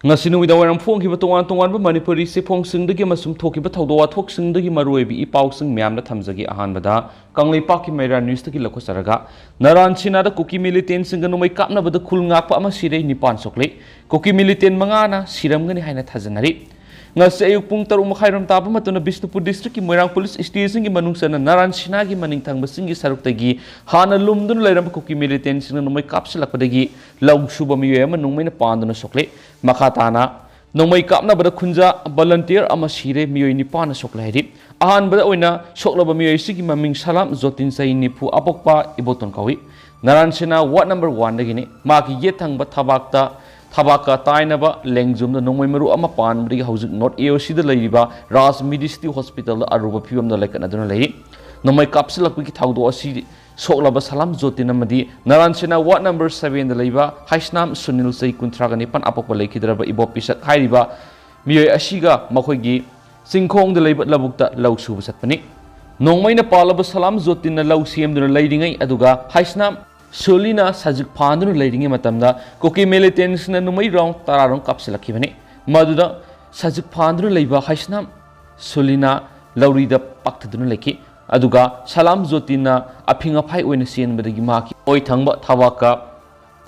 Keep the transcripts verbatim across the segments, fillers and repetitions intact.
ꯉꯁꯤ ꯅꯨꯃꯤꯗꯥꯡ ꯋꯥꯏꯔꯝ ꯐꯣꯡꯈꯤꯕ ꯇꯣꯉꯥꯟ ꯇꯣꯉꯥꯟꯕ ꯃꯅꯤꯄꯨꯔꯤ ꯆꯦꯐꯣꯡꯁꯤꯡꯗꯒꯤ ꯑꯃꯁꯨꯡ ꯊꯣꯛꯈꯤꯕ ꯊꯧꯗꯣꯛ ꯋꯥꯊꯣꯛꯁꯤꯡꯗꯒꯤ ꯃꯔꯨꯑꯣꯏꯕ ꯏ ꯄꯥꯎꯁꯤꯡ ꯃꯌꯥꯝꯗ ꯊꯝꯖꯒꯦ꯫ ꯑꯍꯥꯟꯕꯗ ꯀꯪꯂꯩꯄꯥꯛꯀꯤ ꯃꯩꯔꯥ ꯅ꯭ꯌꯨꯁꯇꯒꯤ ꯂꯧꯈꯠꯆꯔꯒ, ꯅꯔꯥꯟ ꯁꯤꯅꯥꯗ ꯀꯨꯀꯤ ꯃꯤꯂꯤꯇꯦꯟꯁꯤꯡꯒ ꯅꯣꯡꯃꯩ ꯀꯥꯞꯅꯕꯗ ꯈꯨꯜ ꯉꯥꯛꯄ ꯑꯃ ꯁꯤꯔꯦ, ꯅꯤꯄꯥꯟ ꯁꯣꯛꯂꯦ꯫ ꯀꯨꯀꯤ ꯃꯤꯂꯤꯇꯦꯟ ꯃꯉꯥꯅ ꯁꯤꯔꯝꯒꯅꯤ ꯍꯥꯏꯅ ꯊꯥꯖꯅꯔꯤ꯫ ꯉꯁꯤ ꯑꯌꯨꯛ ꯄꯨꯡ ꯇꯔꯨꯛ ꯃꯈꯥꯏꯔꯣꯝ ꯇꯥꯕ ꯃꯇꯝꯗ ꯕꯤꯁꯅꯨꯄꯨꯔ ꯗꯤꯁꯇ꯭ꯔꯤꯛꯀꯤ ꯃꯣꯏꯔꯥꯡ ꯄꯨꯂꯤꯁ ꯁ꯭ꯇꯦꯁꯟꯒꯤ ꯃꯅꯨꯡ ꯆꯟꯅ ꯅꯔꯥꯟ ꯁꯤꯅꯥꯒꯤ ꯃꯅꯤꯡ ꯊꯪꯕꯁꯤꯡꯒꯤ ꯁꯔꯨꯛꯇꯒꯤ ꯍꯥꯟꯅ ꯂꯨꯝꯗꯨꯅ ꯂꯩꯔꯝꯕ ꯀꯨꯀꯤ ꯃꯤꯂꯤꯇꯦꯟꯁꯤꯡꯅ ꯅꯣꯡꯃꯩ ꯀꯥꯞꯁꯤꯜꯂꯛꯄꯗꯒꯤ ꯂꯧ ꯁꯨꯕ ꯃꯤꯑꯣꯏ ꯑꯃ ꯅꯣꯡꯃꯩꯅ ꯄꯥꯟꯗꯨꯅ ꯁꯣꯛꯂꯦ꯫ ꯃꯈꯥ ꯇꯥꯅ ꯅꯣꯡꯃꯩ ꯀꯥꯞꯅꯕꯗ ꯈꯨꯟꯖꯥ ꯚꯣꯂꯟꯇꯤꯌꯔ ꯑꯃ ꯁꯤꯔꯦ, ꯃꯤꯑꯣꯏ ꯅꯤꯄꯥꯟꯅ ꯁꯣꯛꯂꯦ ꯍꯥꯏꯔꯤ꯫ ꯑꯍꯥꯟꯕꯗ ꯑꯣꯏꯅ ꯁꯣꯛꯂꯕ ꯃꯤꯑꯣꯏ ꯑꯁꯤꯒꯤ ꯃꯃꯤꯡ ꯁꯂꯥꯝ ꯖꯣꯇꯤꯟ, ꯆꯍꯤ ꯅꯤꯐꯨ, ꯑꯄꯣꯛꯄ ꯏꯕꯣꯇꯣꯟ ꯀꯧꯏ꯫ ꯅꯔꯥꯟ ꯁꯦꯅꯥ ꯋꯥꯔꯗ ꯅꯝꯕꯔ ꯋꯥꯟꯗꯒꯤꯅꯤ꯫ ꯃꯍꯥꯛꯀꯤ ꯌꯦꯠ ꯊꯪꯕ ꯊꯕꯥꯛꯇ, ꯊꯕꯥꯛꯀ ꯇꯥꯏꯅꯕ ꯂꯦꯡꯖꯨꯝꯗ ꯅꯣꯡꯃꯩ ꯃꯔꯨ ꯑꯃ ꯄꯥꯟꯕꯗꯒꯤ ꯍꯧꯖꯤꯛ ꯅꯣꯔꯠ ꯑꯦ ꯑꯣ ꯁꯤꯗ ꯂꯩꯔꯤꯕ ꯔꯥꯖ ꯃꯤꯗꯤꯁꯤꯇꯤ ꯍꯣꯁꯄꯤꯇꯥꯜꯗ ꯑꯔꯨꯕ ꯐꯤꯕꯝꯗ ꯂꯩꯈꯠꯅꯗꯨꯅ ꯂꯩꯔꯤ꯫ ꯅꯣꯡꯃꯩ ꯀꯥꯞꯁꯤꯜꯂꯛꯄꯒꯤ ꯊꯧꯗꯣꯛ ꯑꯁꯤ ꯁꯣꯛꯂꯕ ꯁꯂꯥꯝ ꯖꯣꯇꯤꯟ ꯑꯃꯗꯤ ꯅꯔꯥꯟ ꯁꯦꯅꯥ ꯋꯥꯔꯗ ꯅꯝꯕꯔ ꯁꯚꯦꯟꯗ ꯂꯩꯕ ꯍꯩꯁꯅꯥꯝ ꯁꯨꯅꯤꯜ, ꯆꯍꯤ ꯀꯨꯟꯊ꯭ꯔꯥꯒ ꯅꯤꯄꯥꯟ, ꯑꯄꯣꯛꯄ ꯂꯩꯈꯤꯗ꯭ꯔꯕ ꯏꯕꯣ ꯄꯤꯁꯛ ꯍꯥꯏꯔꯤꯕ ꯃꯤꯑꯣꯏ ꯑꯁꯤꯒ ꯃꯈꯣꯏꯒꯤ ꯆꯤꯡꯈꯣꯡꯗ ꯂꯩꯕ ꯂꯧꯕꯨꯛꯇ ꯂꯧ ꯁꯨꯕ ꯆꯠꯄꯅꯤ꯫ ꯅꯣꯡꯃꯩꯅ ꯄꯥꯜꯂꯕ ꯁꯂꯥꯝ ꯖꯣꯇꯤꯟꯅ ꯂꯧ ꯁꯦꯝꯗꯨꯅ ꯂꯩꯔꯤꯉꯩ ꯑꯗꯨꯒ ꯍꯩꯁꯅꯥꯝ ꯁꯨꯂꯤꯅ ꯁꯖꯤꯛ ꯐꯥꯟꯗꯨꯅ ꯂꯩꯔꯤꯉꯩ ꯃꯇꯝꯗ ꯀꯨꯀꯤ ꯃꯤꯂꯤꯇꯦꯟꯁꯤꯡꯅ ꯅꯣꯡꯃꯩ ꯔꯥꯎꯟ ꯇꯔꯥꯔꯣꯝ ꯀꯥꯞꯁꯤꯜꯂꯛꯈꯤꯕꯅꯤ꯫ ꯃꯗꯨꯗ ꯁꯖꯤꯛ ꯐꯥꯟꯗꯨꯅ ꯂꯩꯕ ꯍꯩꯁꯅꯥꯝ ꯁꯨꯂꯤꯅ ꯂꯧꯔꯤꯗ ꯄꯥꯛꯊꯗꯨꯅ ꯂꯩꯈꯤ꯫ ꯑꯗꯨꯒ ꯁꯂꯥꯝ ꯖꯣꯇꯤꯟꯅ ꯑꯐꯤꯡ ꯑꯐꯥꯏ ꯑꯣꯏꯅ ꯆꯦꯟꯕꯗꯒꯤ ꯃꯍꯥꯛꯀꯤ ꯑꯣꯏ ꯊꯪꯕ ꯊꯕꯥꯛꯀ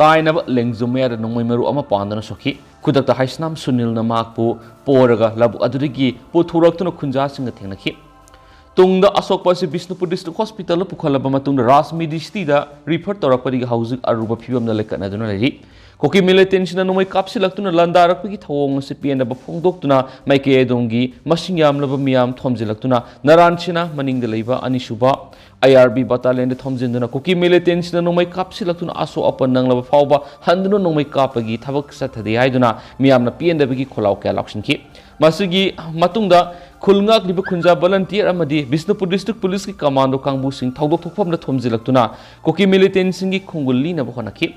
ꯇꯥꯏꯅꯕ ꯂꯦꯡꯖꯨꯝ ꯃꯌꯥꯗ ꯅꯣꯡꯃꯩ ꯃꯔꯨ ꯑꯃ ꯄꯥꯟꯗꯨꯅ ꯁꯣꯛꯈꯤ꯫ ꯈꯨꯗꯛꯇ ꯍꯩꯁꯅꯥꯝ ꯁꯨꯅꯤꯜꯅ ꯃꯍꯥꯛꯄꯨ ꯄꯣꯔꯒ ꯂꯧꯕꯨꯛ ꯑꯗꯨꯗꯒꯤ ꯄꯨꯊꯣꯔꯛꯇꯨꯅ ꯈꯨꯟꯖꯥꯁꯤꯡꯒ ꯊꯦꯡꯅꯈꯤ꯫ ꯇꯨꯡꯗ ꯑꯁꯣꯛꯄ ꯑꯁꯤ ꯕꯤꯁꯅꯨꯄꯨꯔ ꯗꯤꯁꯇ꯭ꯔꯤꯛ ꯍꯣꯁꯄꯤꯇꯥꯜꯗ ꯄꯨꯈꯠꯂꯕ ꯃꯇꯨꯡꯗ ꯔꯥꯖ ꯃꯤꯗꯤꯁꯤꯇꯤꯗ ꯔꯤꯐꯔ ꯇꯧꯔꯛꯄꯗꯒꯤ ꯍꯧꯖꯤꯛ ꯑꯔꯨꯕ ꯐꯤꯕꯝꯗ ꯂꯩꯈꯠꯅꯗꯨꯅ ꯂꯩꯔꯤ꯫ ꯀꯨꯀꯤ ꯃꯤꯂꯤꯇꯦꯟꯁꯤꯡꯅ ꯅꯣꯡꯃꯩ ꯀꯥꯞꯁꯤꯜꯂꯛꯇꯨꯅ ꯂꯥꯟꯗꯥꯔꯛꯄꯒꯤ ꯊꯧꯑꯣꯡ ꯑꯁꯤ ꯄꯦꯟꯗꯕ ꯐꯣꯡꯗꯣꯛꯇꯨꯅ ꯃꯥꯏꯀꯩ ꯑꯗꯣꯝꯒꯤ ꯃꯁꯤꯡ ꯌꯥꯝꯂꯕ ꯃꯤꯌꯥꯝ ꯊꯣꯝꯖꯤꯜꯂꯛꯇꯨꯅ ꯅꯔꯥꯟ ꯁꯤꯅꯥ ꯃꯅꯤꯡꯗ ꯂꯩꯕ ꯑꯅꯤꯁꯨꯕ ꯑꯥꯏ ꯑꯥꯔ ꯕꯤ ꯕꯇꯥꯂꯤꯌꯟꯗ ꯊꯣꯝꯖꯤꯟꯗꯨꯅ ꯀꯨꯀꯤ ꯃꯤꯂꯤꯇꯦꯟꯁꯤꯡꯅ ꯅꯣꯡꯃꯩ ꯀꯥꯞꯁꯤꯜꯂꯛꯇꯨꯅ ꯑꯁꯣꯛ ꯑꯄꯟ ꯅꯪꯂꯕ ꯐꯥꯎꯕ ꯍꯟꯗꯨꯅ ꯅꯣꯡꯃꯩ ꯀꯥꯞꯄꯒꯤ ꯊꯕꯛ ꯆꯠꯊꯗꯦ ꯍꯥꯏꯗꯨꯅ ꯃꯤꯌꯥꯝꯅ ꯄꯦꯟꯗꯕꯒꯤ ꯈꯣꯜꯂꯥꯎ ꯀꯌꯥ ꯂꯥꯎꯁꯤꯟꯈꯤ꯫ ꯃꯁꯤꯒꯤ ꯃꯇꯨꯡꯗ ꯈꯨꯜ ꯉꯥꯛꯂꯤꯕ ꯈꯨꯟꯖꯥ ꯚꯣꯂꯟꯇꯤꯌꯔ ꯑꯃꯗꯤ ꯕꯤꯁꯅꯨꯄꯨꯔ ꯗꯤꯁꯇ꯭ꯔꯤꯛ ꯄꯨꯂꯤꯁꯀꯤ ꯀꯃꯥꯟꯗꯣ ꯀꯥꯡꯕꯨꯁꯤꯡ ꯊꯧꯗꯣꯛ ꯊꯣꯛꯐꯝꯗ ꯊꯣꯝꯖꯤꯜꯂꯛꯇꯨꯅ ꯀꯨꯀꯤ ꯃꯤꯂꯤꯇꯦꯟꯁꯤꯡꯒꯤ ꯈꯣꯡꯒꯨꯜ ꯂꯤꯅꯕ ꯍꯣꯠꯅꯈꯤ꯫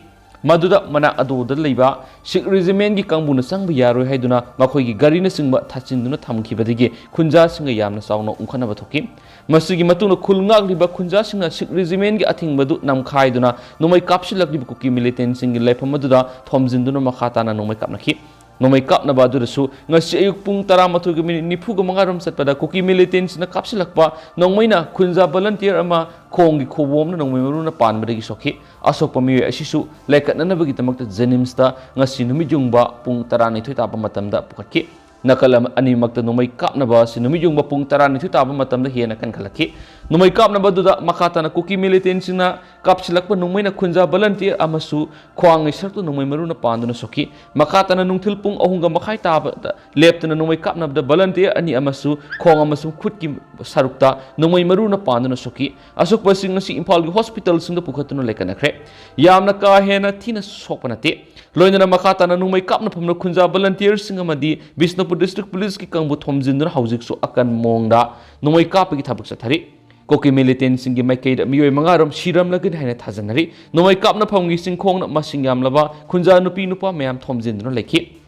ꯃꯗꯨꯗ ꯃꯅꯥꯛ ꯑꯗꯨꯗ ꯂꯩꯕ ꯁꯤꯈ ꯔꯦꯖꯤꯃꯦꯟꯒꯤ ꯀꯥꯡꯕꯨꯅ ꯆꯪꯕ ꯌꯥꯔꯣꯏ ꯍꯥꯏꯗꯨꯅ ꯃꯈꯣꯏꯒꯤ ꯒꯥꯔꯤꯅꯆꯤꯡꯕ ꯊꯥꯆꯤꯟꯗꯨꯅ ꯊꯝꯈꯤꯕꯗꯒꯤ ꯈꯨꯟꯖꯥꯁꯤꯡꯒ ꯌꯥꯝꯅ ꯆꯥꯎꯅ ꯎꯪꯈꯠꯅꯕ ꯊꯣꯛꯈꯤ꯫ ꯃꯁꯤꯒꯤ ꯃꯇꯨꯡꯗ ꯈꯨꯜ ꯉꯥꯛꯂꯤꯕ ꯈꯨꯟꯖꯥꯁꯤꯡꯅ ꯁꯤꯈ ꯔꯦꯖꯤꯃꯦꯟꯒꯤ ꯑꯊꯤꯡꯕꯗꯨ ꯅꯝꯈꯥꯏꯗꯨꯅ ꯅꯣꯡꯃꯩ ꯀꯥꯞꯁꯤꯜꯂꯛꯂꯤꯕ ꯀꯨꯀꯤ ꯃꯤꯂꯤꯇꯦꯟꯁꯤꯡꯒꯤ ꯂꯩꯐꯝ ꯑꯗꯨꯗ ꯊꯣꯝꯖꯤꯟꯗꯨꯅ ꯃꯈꯥ ꯇꯥꯅ ꯅꯣꯡꯃꯩ ꯀꯥꯞꯅꯈꯤ꯫ ꯅꯣꯡꯃꯩ ꯀꯥꯞꯅꯕ ꯑꯗꯨꯗꯁꯨ ꯉꯁꯤ ꯑꯌꯨꯛ ꯄꯨꯡ ꯇꯔꯥꯃꯥꯊꯣꯏꯒ ꯃꯤꯅꯤꯠ ꯅꯤꯐꯨꯒ ꯃꯉꯥ ꯔꯣꯝ ꯆꯠꯄꯗ ꯀꯨꯀꯤ ꯃꯤꯂꯤꯇꯦꯟꯁꯤꯡꯅ ꯀꯥꯞꯁꯤꯜꯂꯛꯄ ꯅꯣꯡꯃꯩꯅ ꯈꯨꯟꯖꯥ ꯚꯣꯂꯟꯇꯤꯌꯔ ꯑꯃ ꯈꯣꯡꯒꯤ ꯈꯨꯕꯣꯝꯅ ꯅꯣꯡꯃꯩ ꯃꯔꯨꯅ ꯄꯥꯟꯕꯗꯒꯤ ꯁꯣꯛꯈꯤ꯫ ꯑꯁꯣꯛꯄ ꯃꯤꯑꯣꯏ ꯑꯁꯤꯁꯨ ꯂꯥꯏꯀꯠꯅꯅꯕꯒꯤꯗꯃꯛꯇ ꯖꯦꯅꯤꯝꯁꯇ ꯉꯁꯤ ꯅꯨꯃꯤꯠ ꯌꯨꯡꯕ ꯄꯨꯡ ꯇꯔꯥꯅꯤꯊꯣꯏ ꯇꯥꯕ ꯃꯇꯝꯗ ꯄꯨꯈꯠꯈꯤ꯫ ꯅꯥꯀꯜ ꯑꯃ-, ꯑꯅꯤꯃꯛꯇ ꯅꯣꯡꯃꯩ ꯀꯥꯞꯅꯕ ꯑꯁꯤ ꯅꯨꯃꯤꯠ ꯌꯨꯡꯕ ꯄꯨꯡ ꯇꯔꯥꯅꯤꯊꯣꯏ ꯇꯥꯕ ꯃꯇꯝꯗ ꯍꯦꯟꯅ ꯀꯟꯈꯠꯂꯛꯈꯤ꯫ ꯅꯣꯡꯃꯩ ꯀꯥꯞꯅꯕ ꯑꯗꯨꯗ ꯃꯈꯥ ꯇꯥꯅ ꯀꯨꯀꯤ ꯃꯤꯂꯤꯇꯦꯟꯁꯤꯡꯅ ꯀꯥꯞꯁꯤꯜꯂꯛꯄ ꯅꯣꯡꯃꯩꯅ ꯈꯨꯟꯖꯥ ꯚꯣꯂꯟꯇꯤꯌꯔ ꯑꯃꯁꯨ ꯈ꯭ꯋꯥꯡꯒꯤ ꯁꯔꯨꯛꯇ ꯅꯣꯡꯃꯩ ꯃꯔꯨꯅ ꯄꯥꯟꯗꯨꯅ ꯁꯣꯛꯈꯤ꯫ ꯃꯈꯥ ꯇꯥꯅ ꯅꯨꯡꯊꯤꯜ ꯄꯨꯡ ꯑꯍꯨꯝꯒ ꯃꯈꯥꯏ ꯇꯥꯕꯗ ꯂꯦꯞꯇꯅ ꯅꯣꯡꯃꯩ ꯀꯥꯞꯅꯕꯗ ꯚꯣꯂꯟꯇꯤꯌꯔ ꯑꯅꯤ ꯑꯃꯁꯨ ꯈꯣꯡ ꯑꯃꯁꯨꯡ ꯈꯨꯠꯀꯤ ꯁꯔꯨꯛꯇ ꯅꯣꯡꯃꯩ ꯃꯔꯨꯅ ꯄꯥꯟꯗꯨꯅ ꯁꯣꯛꯈꯤ꯫ ꯑꯁꯣꯛꯄꯁꯤꯡ ꯑꯁꯤ ꯏꯝꯐꯥꯜꯒꯤ ꯍꯣꯁꯄꯤꯇꯥꯜꯁꯤꯡꯗ ꯄꯨꯈꯠꯇꯨꯅ ꯂꯩꯀꯠꯅꯈ꯭ꯔꯦ꯫ ꯌꯥꯝꯅ ꯀꯥ ꯍꯦꯟꯅ ꯊꯤꯅ ꯁꯣꯛꯄ ꯅꯠꯇꯦ꯫ ꯂꯣꯏꯅꯅ ꯃꯈꯥ ꯇꯥꯅ ꯅꯣꯡꯃꯩ ꯀꯥꯞꯅꯐꯝꯗ ꯈꯨꯟꯖꯥ ꯚꯣꯂꯟꯇꯤꯌꯔꯁꯤꯡ ꯑꯃꯗꯤ ꯕꯤꯁꯅꯨꯄꯨꯔ ꯗꯤꯁꯇ꯭ꯔꯤꯛ ꯄꯨꯂꯤꯁꯀꯤ ꯀꯥꯡꯕꯨ ꯊꯣꯝꯖꯤꯟꯗꯨꯅ ꯍꯧꯖꯤꯛꯁꯨ ꯑꯀꯟꯕ ꯃꯑꯣꯡꯗ ꯅꯣꯡꯃꯩ ꯀꯥꯞꯄꯒꯤ ꯊꯕꯛ ꯆꯠꯊꯔꯤ꯫ ꯀꯨꯀꯤ ꯃꯤꯂꯤꯇꯦꯟꯁꯤꯡꯒꯤ ꯃꯥꯏꯀꯩꯗ ꯃꯤꯑꯣꯏ ꯃꯉꯥ ꯔꯣꯝ ꯁꯤꯔꯝꯂꯒꯅꯤ ꯍꯥꯏꯅ ꯊꯥꯖꯅꯔꯤ꯫ ꯅꯣꯡꯃꯩ ꯀꯥꯞꯅꯐꯝꯒꯤ ꯆꯤꯡꯈꯣꯡꯗ ꯃꯁꯤꯡ ꯌꯥꯝꯂꯕ ꯈꯨꯟꯖꯥ ꯅꯨꯄꯤ ꯅꯨꯄꯥ ꯃꯌꯥꯝ ꯊꯣꯝꯖꯤꯟꯗꯨꯅ ꯂꯩꯈꯤ꯫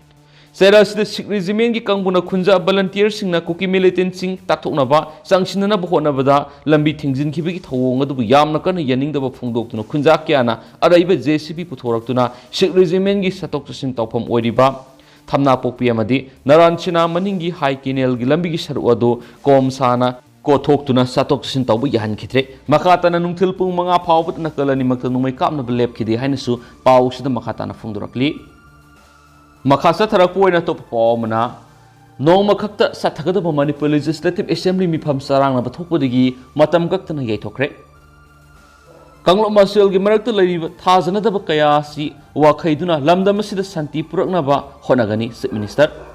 ꯆꯩꯔꯥꯛ ꯑꯁꯤꯗ ꯁꯤꯈ ꯔꯦꯖꯤꯃꯦꯟꯒꯤ ꯀꯥꯡꯕꯨꯅ ꯈꯨꯟꯖꯥ ꯚꯣꯂꯟꯇꯤꯌꯔꯁꯤꯡꯅ ꯀꯨꯀꯤ ꯃꯤꯂꯤꯇꯦꯟꯁꯤꯡ ꯇꯥꯛꯊꯣꯛꯅꯕ ꯆꯪꯁꯤꯟꯅꯅꯕ ꯍꯣꯠꯅꯕꯗ ꯂꯝꯕꯤ ꯊꯤꯡꯖꯤꯟꯈꯤꯕꯒꯤ ꯊꯧꯑꯣꯡ ꯑꯗꯨꯕꯨ ꯌꯥꯝꯅ ꯀꯟꯅ ꯌꯥꯅꯤꯡꯗꯕ ꯐꯣꯡꯗꯣꯛꯇꯨꯅ ꯈꯨꯟꯖꯥ ꯀꯌꯥꯅ ꯑꯔꯩꯕ ꯖꯦ ꯁꯤ ꯕꯤ ꯄꯨꯊꯣꯔꯛꯇꯨꯅ ꯁꯤꯈ ꯔꯦꯖꯤꯃꯦꯟꯒꯤ ꯆꯠꯊꯣꯛ ꯆꯠꯁꯤꯟ ꯇꯧꯐꯝ ꯑꯣꯏꯔꯤꯕ ꯊꯝꯅꯥꯄꯣꯛꯄꯤ ꯑꯃꯗꯤ ꯅꯔꯥꯟ ꯁꯤꯅꯥ ꯃꯅꯤꯡꯒꯤ ꯍꯥꯏ ꯀꯦꯅꯦꯜꯒꯤ ꯂꯝꯕꯤꯒꯤ ꯁꯔꯨꯛ ꯑꯗꯨ ꯀꯣꯝ ꯁꯥꯅ ꯀꯣꯊꯣꯛꯇꯨꯅ ꯆꯠꯊꯣꯛ ꯆꯠꯁꯤꯟ ꯇꯧꯕ ꯌꯥꯍꯟꯈꯤꯗ꯭ꯔꯦ꯫ ꯃꯈꯥ ꯇꯥꯅ ꯅꯨꯡꯊꯤꯜ ꯄꯨꯡ ꯃꯉꯥ ꯐꯥꯎꯕꯗ ꯅꯥꯀꯜ ꯑꯅꯤꯃꯛꯇ ꯅꯣꯡꯃꯩ ꯀꯥꯞꯅꯕ ꯂꯦꯞꯈꯤꯗꯦ ꯍꯥꯏꯅꯁꯨ ꯄꯥꯎꯁꯤꯗ ꯃꯈꯥ ꯇꯥꯅ ꯐꯣꯡꯗꯣꯔꯛꯂꯤ꯫ ꯃꯈꯥ ꯆꯠꯊꯔꯛꯄ ꯑꯣꯏꯅ ꯑꯇꯣꯞꯄ ꯄꯥꯎ ꯑꯃꯅ, ꯅꯣꯡꯃ ꯈꯛꯇ ꯆꯠꯊꯒꯗꯕ ꯃꯅꯤꯄꯨꯔ ꯂꯦꯖꯤꯁꯂꯦꯇꯤꯚ ꯑꯦꯁꯦꯝꯕ꯭ꯂꯤ ꯃꯤꯐꯝ ꯆꯔꯥꯡꯅꯕ ꯊꯣꯛꯄꯗꯒꯤ ꯃꯇꯝ ꯀꯛꯇꯅ ꯌꯩꯊꯣꯛꯈ꯭ꯔꯦ꯫ ꯀꯥꯡꯂꯨꯞ ꯃꯁꯦꯜꯒꯤ ꯃꯔꯛꯇ ꯂꯩꯔꯤꯕ ꯊꯥꯖꯅꯗꯕ ꯀꯌꯥ ꯑꯁꯤ ꯋꯥꯈꯩꯗꯨꯅ ꯂꯝꯗꯝ ꯑꯁꯤꯗ ꯁꯥꯟꯇꯤ ꯄꯨꯔꯛꯅꯕ ꯍꯣꯠꯅꯒꯅꯤ, ꯆꯤꯐ ꯃꯤꯅꯤꯁꯇꯔ꯫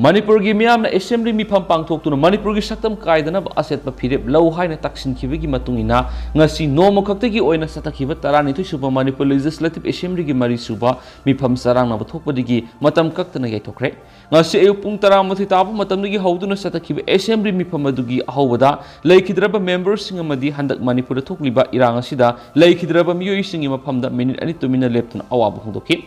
ꯃꯅꯤꯄꯨꯔꯒꯤ ꯃꯤꯌꯥꯝꯅ ꯑꯦꯁꯦꯝꯕ꯭ꯂꯤ ꯃꯤꯐꯝ ꯄꯥꯡꯊꯣꯛꯇꯨꯅ ꯃꯅꯤꯄꯨꯔꯒꯤ ꯁꯛꯇꯝ ꯀꯥꯏꯗꯅꯕ ꯑꯆꯦꯠꯄ ꯐꯤꯔꯦꯞ ꯂꯧ ꯍꯥꯏꯅ ꯇꯛꯁꯤꯟꯈꯤꯕꯒꯤ ꯃꯇꯨꯡ ꯏꯟꯅ, ꯉꯁꯤ ꯅꯣꯡꯃ ꯈꯛꯇꯒꯤ ꯑꯣꯏꯅ ꯆꯠꯊꯈꯤꯕ ꯇꯔꯥꯅꯤꯊꯣꯏ ꯁꯨꯕ ꯃꯅꯤꯄꯨꯔ ꯂꯦꯖꯤꯁꯂꯦꯇꯤꯚ ꯑꯦꯁꯦꯝꯕ꯭ꯂꯤꯒꯤ ꯃꯔꯤ ꯁꯨꯕ ꯃꯤꯐꯝ ꯆꯔꯥꯡꯅꯕ ꯊꯣꯛꯄꯗꯒꯤ ꯃꯇꯝ ꯀꯛꯇꯅ ꯌꯩꯊꯣꯛꯈ꯭ꯔꯦ꯫ ꯉꯁꯤ ꯑꯌꯨꯛ ꯄꯨꯡ ꯇꯔꯥꯃꯥꯊꯣꯏ ꯇꯥꯕ ꯃꯇꯝꯗꯒꯤ ꯍꯧꯗꯨꯅ ꯆꯠꯊꯈꯤꯕ ꯑꯦꯁꯦꯝꯕ꯭ꯂꯤ ꯃꯤꯐꯝ ꯑꯗꯨꯒꯤ ꯑꯍꯧꯕꯗ ꯂꯩꯈꯤꯗ꯭ꯔꯕ ꯃꯦꯝꯕꯔꯁꯤꯡ ꯑꯃꯗꯤ ꯍꯟꯗꯛ ꯃꯅꯤꯄꯨꯔꯗ ꯊꯣꯛꯂꯤꯕ ꯏꯔꯥꯡ ꯑꯁꯤꯗ ꯂꯩꯈꯤꯗ꯭ꯔꯕ ꯃꯤꯑꯣꯏꯁꯤꯡꯒꯤ ꯃꯐꯝꯗ ꯃꯤꯅꯤꯠ ꯑꯅꯤ ꯇꯨꯃꯤꯟꯅ ꯂꯦꯞꯇꯨꯅ ꯑꯋꯥꯕ ꯐꯣꯡꯗꯣꯛꯈꯤ꯫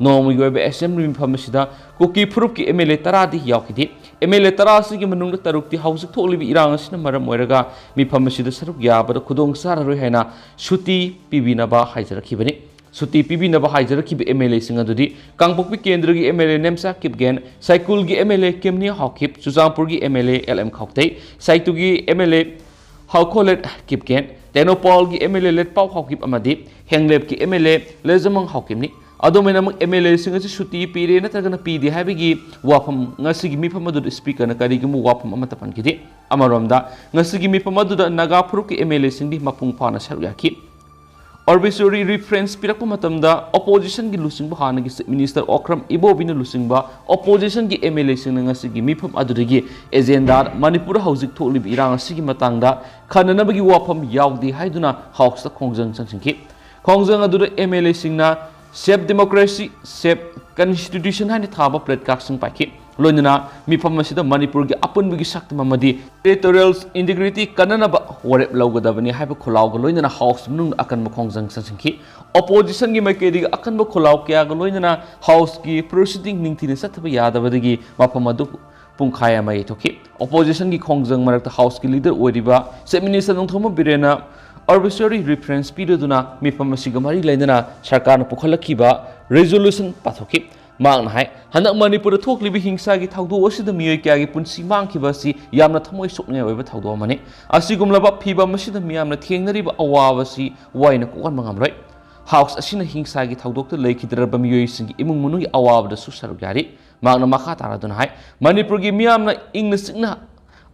ꯅꯣꯡꯃꯒꯤ ꯑꯣꯏꯕ ꯑꯦꯁꯦꯝꯕ꯭ꯂꯤ ꯃꯤꯐꯝ ꯑꯁꯤꯗ ꯀꯨꯀꯤ ꯐꯨꯔꯨꯞꯀꯤ ꯑꯦꯝ ꯑꯦꯜ ꯑꯦ ꯇꯔꯥꯗꯤ ꯌꯥꯎꯈꯤꯗꯦ꯫ ꯑꯦꯝ ꯑꯦꯜ ꯑꯦ ꯇꯔꯥ ꯑꯁꯤꯒꯤ ꯃꯅꯨꯡꯗ ꯇꯔꯨꯛꯇꯤ ꯍꯧꯖꯤꯛ ꯊꯣꯛꯂꯤꯕ ꯏꯔꯥꯡ ꯑꯁꯤꯅ ꯃꯔꯝ ꯑꯣꯏꯔꯒ ꯃꯤꯐꯝ ꯑꯁꯤꯗ ꯁꯔꯨꯛ ꯌꯥꯕꯗ ꯈꯨꯗꯣꯡ ꯆꯥꯔꯔꯣꯏ ꯍꯥꯏꯅ ꯁꯨꯇꯤ ꯄꯤꯕꯤꯅꯕ ꯍꯥꯏꯖꯔꯛꯈꯤꯕꯅꯤ꯫ ꯁꯨꯇꯤ ꯄꯤꯕꯤꯅꯕ ꯍꯥꯏꯖꯔꯛꯈꯤꯕ ꯑꯦꯝ ꯑꯦꯜ ꯑꯦꯁꯤꯡ ꯑꯗꯨꯗꯤ ꯀꯥꯡꯄꯣꯛꯄꯤ ꯀꯦꯟꯗ꯭ꯔꯒꯤ M L A Nemcha Kipgen, ꯁꯥꯏꯀꯨꯜꯒꯤ M L A Kemni Haokip, ꯆꯨꯔꯆꯥꯟꯄꯨꯔꯒꯤ M L A L M Khautey, ꯁꯥꯏꯇꯨꯒꯤ M L A Haokholet Kipgen, ꯇꯦꯡꯅꯧꯄꯥꯜꯒꯤ M L A Letpao Haokip ꯑꯃꯗꯤ ꯍꯦꯡꯂꯦꯞꯀꯤ ꯑꯦꯝ ꯑꯦꯜ ꯑꯦ ꯂꯦꯖꯃꯪ ꯍꯥꯎꯀꯤꯞꯅꯤ꯫ ꯑꯗꯨꯃꯥꯏꯅꯃꯛ ꯑꯦꯝ ꯑꯦꯜ ꯑꯦꯁꯤꯡ ꯑꯁꯤ ꯁꯨꯇꯤ ꯄꯤꯔꯦ ꯅꯠꯇ꯭ꯔꯒꯅ ꯄꯤꯗꯦ ꯍꯥꯏꯕꯒꯤ ꯋꯥꯐꯝ ꯉꯁꯤꯒꯤ ꯃꯤꯐꯝ ꯑꯗꯨꯗ ꯁ꯭ꯄꯤꯀꯔꯅ ꯀꯔꯤꯒꯨꯝꯕ ꯋꯥꯐꯝ ꯑꯃꯠꯇ ꯄꯟꯈꯤꯗꯦ꯫ ꯑꯃꯔꯣꯝꯗ, ꯉꯁꯤꯒꯤ ꯃꯤꯐꯝ ꯑꯗꯨꯗ ꯅꯥꯒꯥ ꯐꯨꯔꯨꯞꯀꯤ ꯑꯦꯝ ꯑꯦꯜ ꯑꯦꯁꯤꯡꯗꯤ ꯃꯄꯨꯡ ꯐꯥꯅ ꯁꯔꯨꯛ ꯌꯥꯈꯤ꯫ ꯑꯣꯕꯤꯁꯔꯤ ꯔꯤꯐꯔꯦꯟꯁ ꯄꯤꯔꯛꯄ ꯃꯇꯝꯗ, ꯑꯣꯄꯣꯖꯤꯁꯟꯒꯤ ꯂꯨꯆꯤꯡꯕ ꯍꯥꯟꯅꯒꯤ ꯆꯤꯐ ꯃꯤꯅꯤꯁꯇꯔ ꯑꯣꯀ꯭ꯔꯝ ꯏꯕꯣꯕꯤꯅ ꯂꯨꯆꯤꯡꯕ ꯑꯣꯄꯣꯖꯤꯁꯟꯒꯤ ꯑꯦꯝ ꯑꯦꯜ ꯑꯦꯁꯤꯡꯅ ꯉꯁꯤꯒꯤ ꯃꯤꯐꯝ ꯑꯗꯨꯗꯒꯤ ꯑꯦꯖꯦꯟꯗꯥ ꯃꯅꯤꯄꯨꯔꯗ ꯍꯧꯖꯤꯛ ꯊꯣꯛꯂꯤꯕ ꯏꯔꯥꯡ ꯑꯁꯤꯒꯤ ꯃꯇꯥꯡꯗ ꯈꯟꯅꯅꯕꯒꯤ ꯋꯥꯐꯝ ꯌꯥꯎꯗꯦ ꯍꯥꯏꯗꯨꯅ ꯍꯥꯎꯁꯇ ꯈꯣꯡꯖꯪ ꯆꯪꯁꯤꯟꯈꯤ꯫ ꯈꯣꯡꯖꯪ ꯑꯗꯨꯗ ꯑꯦꯝ ꯑꯦꯜ ꯑꯦꯁꯤꯡꯅ "Save Democracy, Save Constitution" ꯍꯥꯏꯅ ꯊꯥꯕ ꯄ꯭ꯂꯦꯀꯥꯔꯗꯁꯤꯡ ꯄꯥꯏꯈꯤ꯫ ꯂꯣꯏꯅꯅ ꯃꯤꯐꯝ ꯑꯁꯤꯗ ꯃꯅꯤꯄꯨꯔꯒꯤ ꯑꯄꯨꯟꯕꯒꯤ ꯁꯛꯇꯝ ꯑꯃꯗꯤ ꯇꯦꯔꯤꯇꯣꯔꯤꯌꯦꯜ ꯏꯟꯇꯤꯒ꯭ꯔꯤꯇꯤ ꯀꯟꯅꯅꯕ ꯋꯥꯔꯦꯞ ꯂꯧꯒꯗꯕꯅꯤ ꯍꯥꯏꯕ ꯈꯣꯜꯂꯥꯎꯒ ꯂꯣꯏꯅꯅ ꯍꯥꯎꯁ ꯃꯅꯨꯡꯗ ꯑꯀꯟꯕ ꯈꯣꯡꯖꯪ ꯆꯪꯁꯤꯟꯈꯤ꯫ ꯑꯣꯄꯣꯖꯤꯁꯟꯒꯤ ꯃꯥꯏꯀꯩꯗꯒꯤ ꯑꯀꯟꯕ ꯈꯣꯜꯂꯥꯎ ꯀꯌꯥꯒ ꯂꯣꯏꯅꯅ ꯍꯥꯎꯁꯀꯤ ꯄ꯭ꯔꯣꯁꯤꯗꯤꯡ ꯅꯤꯡꯊꯤꯅ ꯆꯠꯊꯕ ꯌꯥꯗꯕꯗꯒꯤ ꯃꯐꯝ ꯑꯗꯨ ꯄꯨꯡꯈꯥꯏ ꯑꯃ ꯌꯩꯊꯣꯛꯈꯤ꯫ ꯑꯣꯄꯣꯖꯤꯁꯟꯒꯤ ꯈꯣꯡꯖꯪ ꯃꯔꯛꯇ ꯍꯥꯎꯁꯀꯤ ꯂꯤꯗꯔ ꯑꯣꯏꯔꯤꯕ ꯆꯤꯐ ꯃꯤꯅꯤꯁꯇꯔ ꯅꯣꯡꯊꯣꯝꯕꯝ ꯕꯤꯔꯦꯟꯅ ꯑꯥꯔꯕꯤꯇ꯭ꯔꯦꯔꯤ ꯔꯤꯐꯔꯦꯟꯁ ꯄꯤꯔꯗꯨꯅ ꯃꯤꯐꯝ ꯑꯁꯤꯒ ꯃꯔꯤ ꯂꯩꯅꯅ ꯁꯔꯀꯥꯔꯅ ꯄꯨꯈꯠꯂꯛꯈꯤꯕ ꯔꯤꯖꯣꯂꯨꯁꯟ ꯄꯥꯊꯣꯛꯈꯤ꯫ ꯃꯍꯥꯛꯅ ꯍꯥꯏ, ꯍꯟꯗꯛ ꯃꯅꯤꯄꯨꯔꯗ ꯊꯣꯛꯂꯤꯕ ꯍꯤꯡꯁꯥꯒꯤ ꯊꯧꯗꯣꯛ ꯑꯁꯤꯗ ꯃꯤꯑꯣꯏ ꯀꯌꯥꯒꯤ ꯄꯨꯟꯁꯤ ꯃꯥꯡꯈꯤꯕ ꯑꯁꯤ ꯌꯥꯝꯅ ꯊꯃꯣꯏ ꯁꯣꯛꯅꯤꯡꯉꯥꯏ ꯑꯣꯏꯕ ꯊꯧꯗꯣꯛ ꯑꯃꯅꯤ꯫ ꯑꯁꯤꯒꯨꯝꯂꯕ ꯐꯤꯚꯝ ꯑꯁꯤꯗ ꯃꯤꯌꯥꯝꯅ ꯊꯦꯡꯅꯔꯤꯕ ꯑꯋꯥꯕ ꯑꯁꯤ ꯋꯥꯏꯅ ꯀꯣꯛꯍꯟꯕ ꯉꯝꯂꯣꯏ꯫ ꯍꯥꯎꯁ ꯑꯁꯤꯅ ꯍꯤꯡꯁꯥꯒꯤ ꯊꯧꯗꯣꯛꯇ ꯂꯩꯈꯤꯗ꯭ꯔꯕ ꯃꯤꯑꯣꯏꯁꯤꯡꯒꯤ ꯏꯃꯨꯡ ꯃꯅꯨꯡꯒꯤ ꯑꯋꯥꯕꯗꯁꯨ ꯁꯔꯨꯛ ꯌꯥꯔꯤ꯫ ꯃꯍꯥꯛꯅ ꯃꯈꯥ ꯇꯥꯔꯗꯨꯅ ꯍꯥꯏ, ꯃꯅꯤꯄꯨꯔꯒꯤ ꯃꯤꯌꯥꯝꯅ ꯏꯪꯅ ꯆꯤꯛꯅ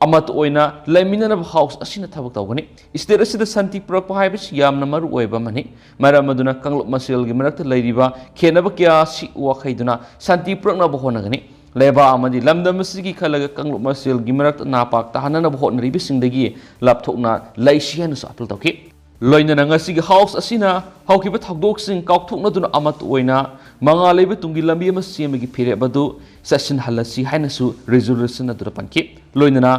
ꯑꯃꯠꯇ ꯑꯣꯏꯅ ꯂꯩꯃꯤꯟꯅꯅꯕ ꯍꯥꯎꯁ ꯑꯁꯤꯅ ꯊꯕꯛ ꯇꯧꯒꯅꯤ꯫ ꯁ꯭ꯇꯦꯠ ꯑꯁꯤꯗ ꯁꯥꯟꯇꯤ ꯄꯨꯔꯛꯄ ꯍꯥꯏꯕꯁꯤ ꯌꯥꯝꯅ ꯃꯔꯨ ꯑꯣꯏꯕ ꯑꯃꯅꯤ꯫ ꯃꯔꯝ ꯑꯗꯨꯅ ꯀꯥꯡꯂꯨꯞ ꯃꯁꯦꯜꯒꯤ ꯃꯔꯛꯇ ꯂꯩꯔꯤꯕ ꯈꯦꯠꯅꯕ ꯀꯌꯥ ꯑꯁꯤ ꯋꯥꯈꯩꯗꯨꯅ ꯁꯥꯟꯇꯤ ꯄꯨꯔꯛꯅꯕ ꯍꯣꯠꯅꯒꯅꯤ꯫ ꯂꯩꯕꯥꯛ ꯑꯃꯗꯤ ꯂꯝꯗꯝ ꯑꯁꯤꯒꯤ ꯈꯜꯂꯒ ꯀꯥꯡꯂꯨꯞ ꯃꯁꯦꯜꯒꯤ ꯃꯔꯛꯇ ꯅꯥꯄꯥꯛ ꯇꯥꯍꯟꯅꯅꯕ ꯍꯣꯠꯅꯔꯤꯕꯁꯤꯡꯗꯒꯤ ꯂꯥꯞꯊꯣꯛꯅ ꯂꯩꯁꯤ ꯍꯥꯏꯅꯁꯨ ꯑꯄꯤꯜ ꯇꯧꯈꯤ꯫ ꯂꯣꯏꯅꯅ ꯉꯁꯤꯒꯤ ꯍꯥꯎꯁ ꯑꯁꯤꯅ ꯍꯧꯈꯤꯕ ꯊꯧꯗꯣꯛꯁꯤꯡ ꯀꯥꯎꯊꯣꯛꯅꯗꯨꯅ ꯑꯃꯠꯇ ꯑꯣꯏꯅ ꯃꯉꯥꯜ ꯂꯩꯕ ꯇꯨꯡꯒꯤ ꯂꯝꯕꯤ ꯑꯃ ꯁꯦꯝꯕꯒꯤ ꯐꯤꯔꯦꯞ ꯑꯗꯨ ꯆꯠꯁꯤꯟꯍꯜꯂꯁꯤ ꯍꯥꯏꯅꯁꯨ ꯔꯤꯖꯣꯂꯨꯁꯟ ꯑꯗꯨꯗ ꯄꯟꯈꯤ꯫ ꯂꯣꯏꯅꯅ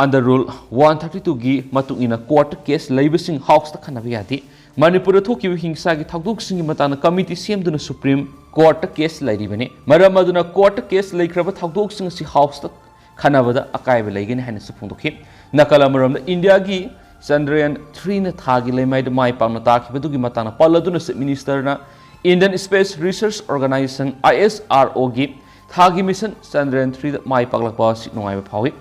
under rule one thirty two ꯒꯤ ꯃꯇꯨꯡ ꯏꯟꯅ ꯀꯣꯔꯠꯇ ꯀꯦꯁ ꯂꯩꯕꯁꯤꯡ ꯍꯥꯎꯁꯇ ꯈꯟꯅꯕ ꯌꯥꯗꯦ꯫ ꯃꯅꯤꯄꯨꯔꯗ ꯊꯣꯛꯈꯤꯕ ꯍꯤꯡꯁꯥꯒꯤ ꯊꯧꯗꯣꯛꯁꯤꯡꯒꯤ ꯃꯇꯥꯡꯗ ꯀꯃꯤꯇꯤ ꯁꯦꯝꯗꯨꯅ ꯁꯨꯄ꯭ꯔꯤꯝ ꯀꯣꯔꯠꯇ ꯀꯦꯁ ꯂꯩꯔꯤꯕꯅꯤ꯫ ꯃꯔꯝ ꯑꯗꯨꯅ ꯀꯣꯔꯠꯇ ꯀꯦꯁ ꯂꯩꯈ꯭ꯔꯕ ꯊꯧꯗꯣꯛꯁꯤꯡ ꯑꯁꯤ ꯍꯥꯎꯁꯇ ꯈꯟꯅꯕꯗ ꯑꯀꯥꯏꯕ ꯂꯩꯒꯅꯤ ꯍꯥꯏꯅꯁꯨ ꯐꯣꯡꯗꯣꯛꯈꯤ꯫ ꯅꯥꯀꯜ ꯑꯃꯔꯣꯝꯗ ꯏꯟꯗꯤꯌꯥꯒꯤ ꯆꯟꯗ꯭ꯔꯌꯥꯟ ꯊ꯭ꯔꯤꯅ ꯊꯥꯒꯤ ꯂꯩꯃꯥꯏꯗ ꯃꯥꯏ ꯄꯥꯛꯅ ꯇꯥꯈꯤꯕꯗꯨꯒꯤ ꯃꯇꯥꯡꯗ ꯄꯜꯂꯗꯨꯅ Chief Minister ꯅ Indian Space Research Organisation, I S R O ꯒꯤ ꯊꯥꯒꯤ mission ꯆꯟꯗ꯭ꯔꯌꯥꯟ ꯊ꯭ꯔꯤꯗ ꯃꯥꯏ ꯄꯥꯛꯂꯛꯄ ꯑꯁꯤ ꯅꯨꯡꯉꯥꯏꯕ ꯐꯥꯎꯏ꯫